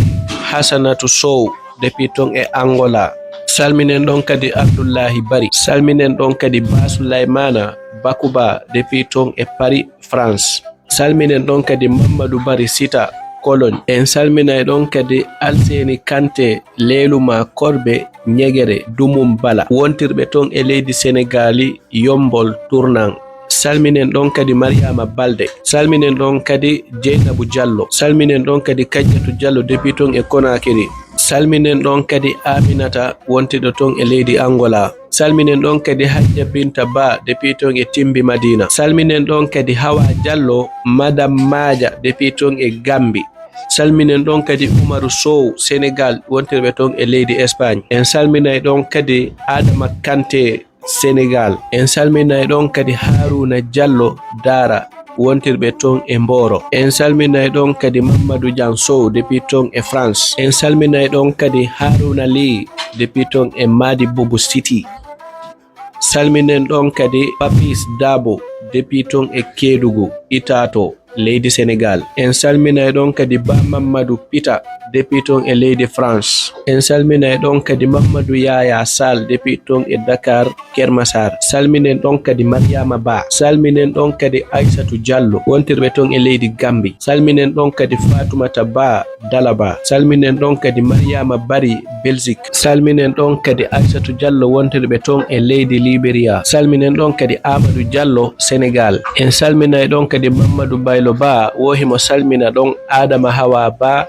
Hasanatu Sow, depuis ton e Angola. Salminen ɗon kadi Abdullahi Bari. Salminen ɗon kadi Ba Sulaymana Bakuba, depuis ton e Paris, France. Salminen ɗon kadi Mammadu Bari Sita, Cologne. En salminay ɗon kadi Alseni Kante, Leeluma Korbe, Ñegere, Dumum Bala, wontirɓe ton e leydi Senegaali, Yombol, Tournant. Salminen ɗon kadi Mariama Balde. Salminen ɗon kadi Jeynabu Jallo. Salminen ɗon kadi Kajjatu Jallo, depuis ton e Konakiri. Salminen ɗon kadi Aminata, wontiɗo ton e leydi Angola. Salminen ɗon kadi Hajja Binta Ba, depuis ton e Timbi Madina. Salminen ɗon kadi Hawa Jallo, Madam Maaja, depuis ton e Gambi. Salminen ɗon kadi Umaru Sow, Senegal, wontirɓe ton e leydi Espagne. En salminay ɗon kadi Adama Kante, Senegal. En salminay ɗon kadi Haruna Jallo Dara, wontirɓe ton e Mboro. En salminay ɗon kadi Mamadou Jan Sow, depuis ton e France. En salminay ɗon kadi Haruna Ly, depuis ton e Madi Bobo City. Salminen ɗon kadi Papis Dabo, depuis ton e Kédougou, Itato, leydi Senegal. En salminay ɗon kadi Ba Mamadou Pita, depuis ton e leydi France. En salminay ɗon kadi Mamadou Yaya Sall, depuis ton e Dakar, Kermasar. Salminen ɗon kadi Mariama Ba. Salminen ɗon kadi Aissatou Diallo, wontirɓe ton e leydi Gambi. Salminen ɗon kadi Fatoumata Ba, Dalaba. Salminen ɗon kadi Mariama Bari, Belgique. Salminen ɗon kadi Aissatou Diallo, wontirɓe ton e leydi Liberia. Salminen ɗon kadi Amadou Diallo, Senegal. En salminay ɗon kadi Mamadou Baylo Ba, wo himo salmina ɗon Adama Hawa Ba.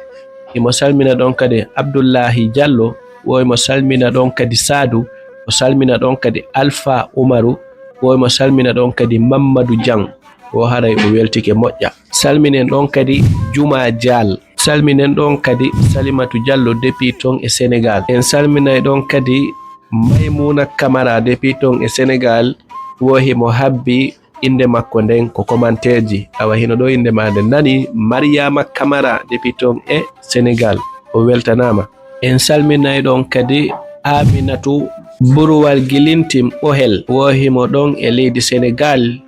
Himo salmina ɗon kadi Abdullahi Diallo, wo himo salmina ɗon kadi Sadu. O salmina ɗon kadi Alpha Umaru, wo himo salmina ɗon kadi Mamadou Diang. Wo haray o weltike moƴƴa. Salminen ɗon kadi Juma Dial. Salminen ɗon kadi Salimatu Diallo, depuis ton e Senegal. En salminay ɗon kadi Maimouna Camara, depuis ton e Senegal. Wo himo habbi innde makko nden ko commentaire ji. Awa hino ɗo innde maa nden nani, Mariama Camara, depuis ton e Senegal. O weltanaama. En salminay ɗon kadi Aminatu Buruwal Gilintin Ɓohel, wo himo ɗon e leydi Senegal,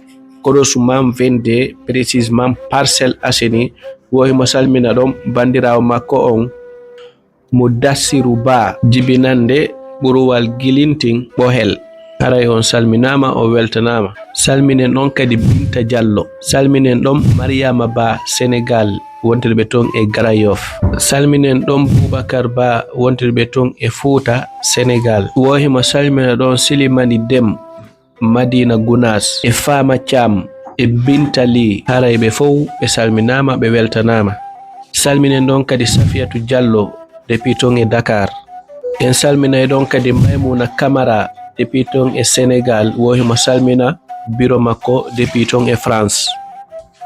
Croisement vingt-deux, précisément Parcelles Assainies, wo himo salmina ɗon banndiraawo makko on, Mudassiru Ba, jibinande Ɓuruwal Gilintin Ɓohel. Haray on salminaama, on weltanaama. Salminen ɗon kadi Binta Diallo. Salminen ɗon Mariama Ba Sénégal, wontirɓe toon e Grand Yoff. Salminen ɗon Boubacar Ba, wontirɓe toon e Fouta Sénégal. Wo himo salmina ɗon Silimani Dem, Madina Gunaas, e Fama Thiam, e Binta Ly. Haray ɓe fow ɓe salminaama, ɓe weltanaama. Salminen ɗon kadi Safiyatu Diallo, depuis toon e Dakar. En salminay ɗon kadi Maymuna Camara, depuis toon e Sénégal, wo himo salmina biro makko depuis toon e France.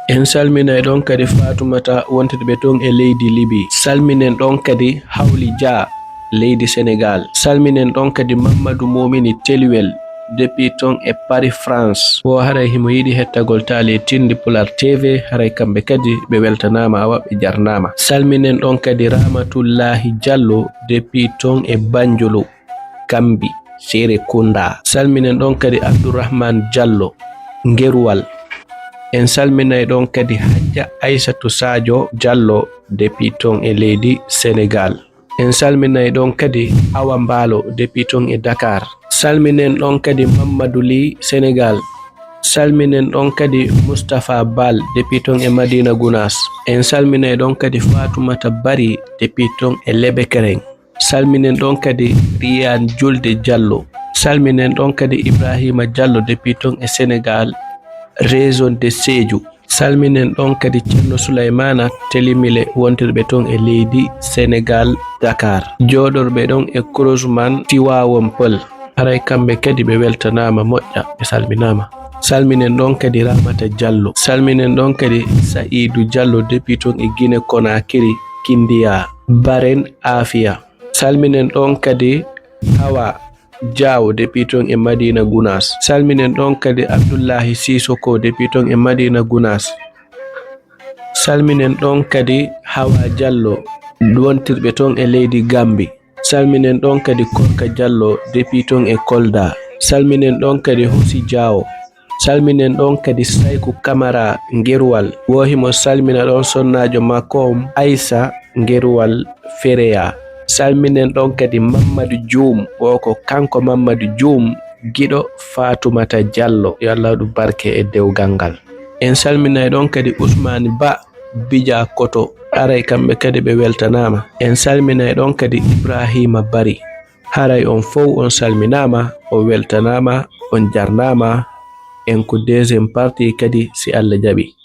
En salminay ɗon kadi Fatumata, wontirɓe toon e leydi Libi. Salminen ɗon kadi Hawli Dia, leydi Sénégal. Salminen ɗon kadi Mammadu Momini Teluwel, depuis toon e Paris, France. Wo haray himo yiɗi hettagol taali e Tindi Pular T V, haray kamɓe kadi ɓe weltanaama, awa ɓe jarnaama. Salminen ɗon kadi Ramatullahi Diallo, depuis toon e Banjulu, Kambi, Serekunda. Salminen ɗon kadi Abdourahmane Diallo, Ngeruwal. En salminay ɗon kadi Hajja Aissatou Sadio Diallo, depuis toon e leydi Sénégal. En salminay ɗon kadi Awa Mbaalo, depuis toon e Dakar. Salminen ɗon kadi Mamadou Ly, Sénégal. Salminen ɗon kadi Moustapha Bal, depuis toon e Madina Gunaas. En salminay ɗon kadi Fatoumata Bari, depuis toon e Lebekereng. Salminen ɗon kadi Riyane Julde Diallo. Salminen ɗon kadi Ibrahima Diallo, depuis toon e Sénégal, région de Sédhiou. Salminen ɗon kadi Ceerno Sulaymana Telimile, wontirɓe toon e leydi Sénégal, Dakar. Jooɗorɓe ɗon e Croisman Tiwawon Peul. Haray kamɓe kadi ɓe weltanaama moƴƴa, ɓe salminaama. Salminen ɗon kadi Ramata Diallo. Salminen ɗon kadi Sa'idu Diallo, depuis toon e Guinée Conakry, Kindiya, Baren Afia. Salminen ɗon kadi Hawa Diaw, depuis toon e Madina Gunaas. Salminen ɗon kadi Abdullahi Sisoko, depuis toon e Madina Gunaas. Salminen ɗon kadi Hawa Diallo, wontirɓe toon e leydi Gambi. Salminen ɗon kadi Korka Diallo, depuis toon e Kolda. Salminen ɗon kadi Hosi Diaw. Salminen ɗon kadi Sayku Kamara Ngeruwal. Wo himo salmina ɗon sonnaajo makko on Aysa Ngeruwal Fereya. Salminen ɗon kadi Mammadu Juum. Wo ko kanko Mammadu Juum, giɗo Faatumata Diallo. Yo Allah waɗu barke e dewgal ngal. En salminay ɗon kadi Usmaani Ba, Bija Koto. Haray kamɓe kadi ɓe weltanaama. En salminay ɗon kadi Ibrahima Bari. Haray on fow on salminaama, on weltanaama, on jarnaama. En ko deuxième partie kadi, si Allah jaɓi.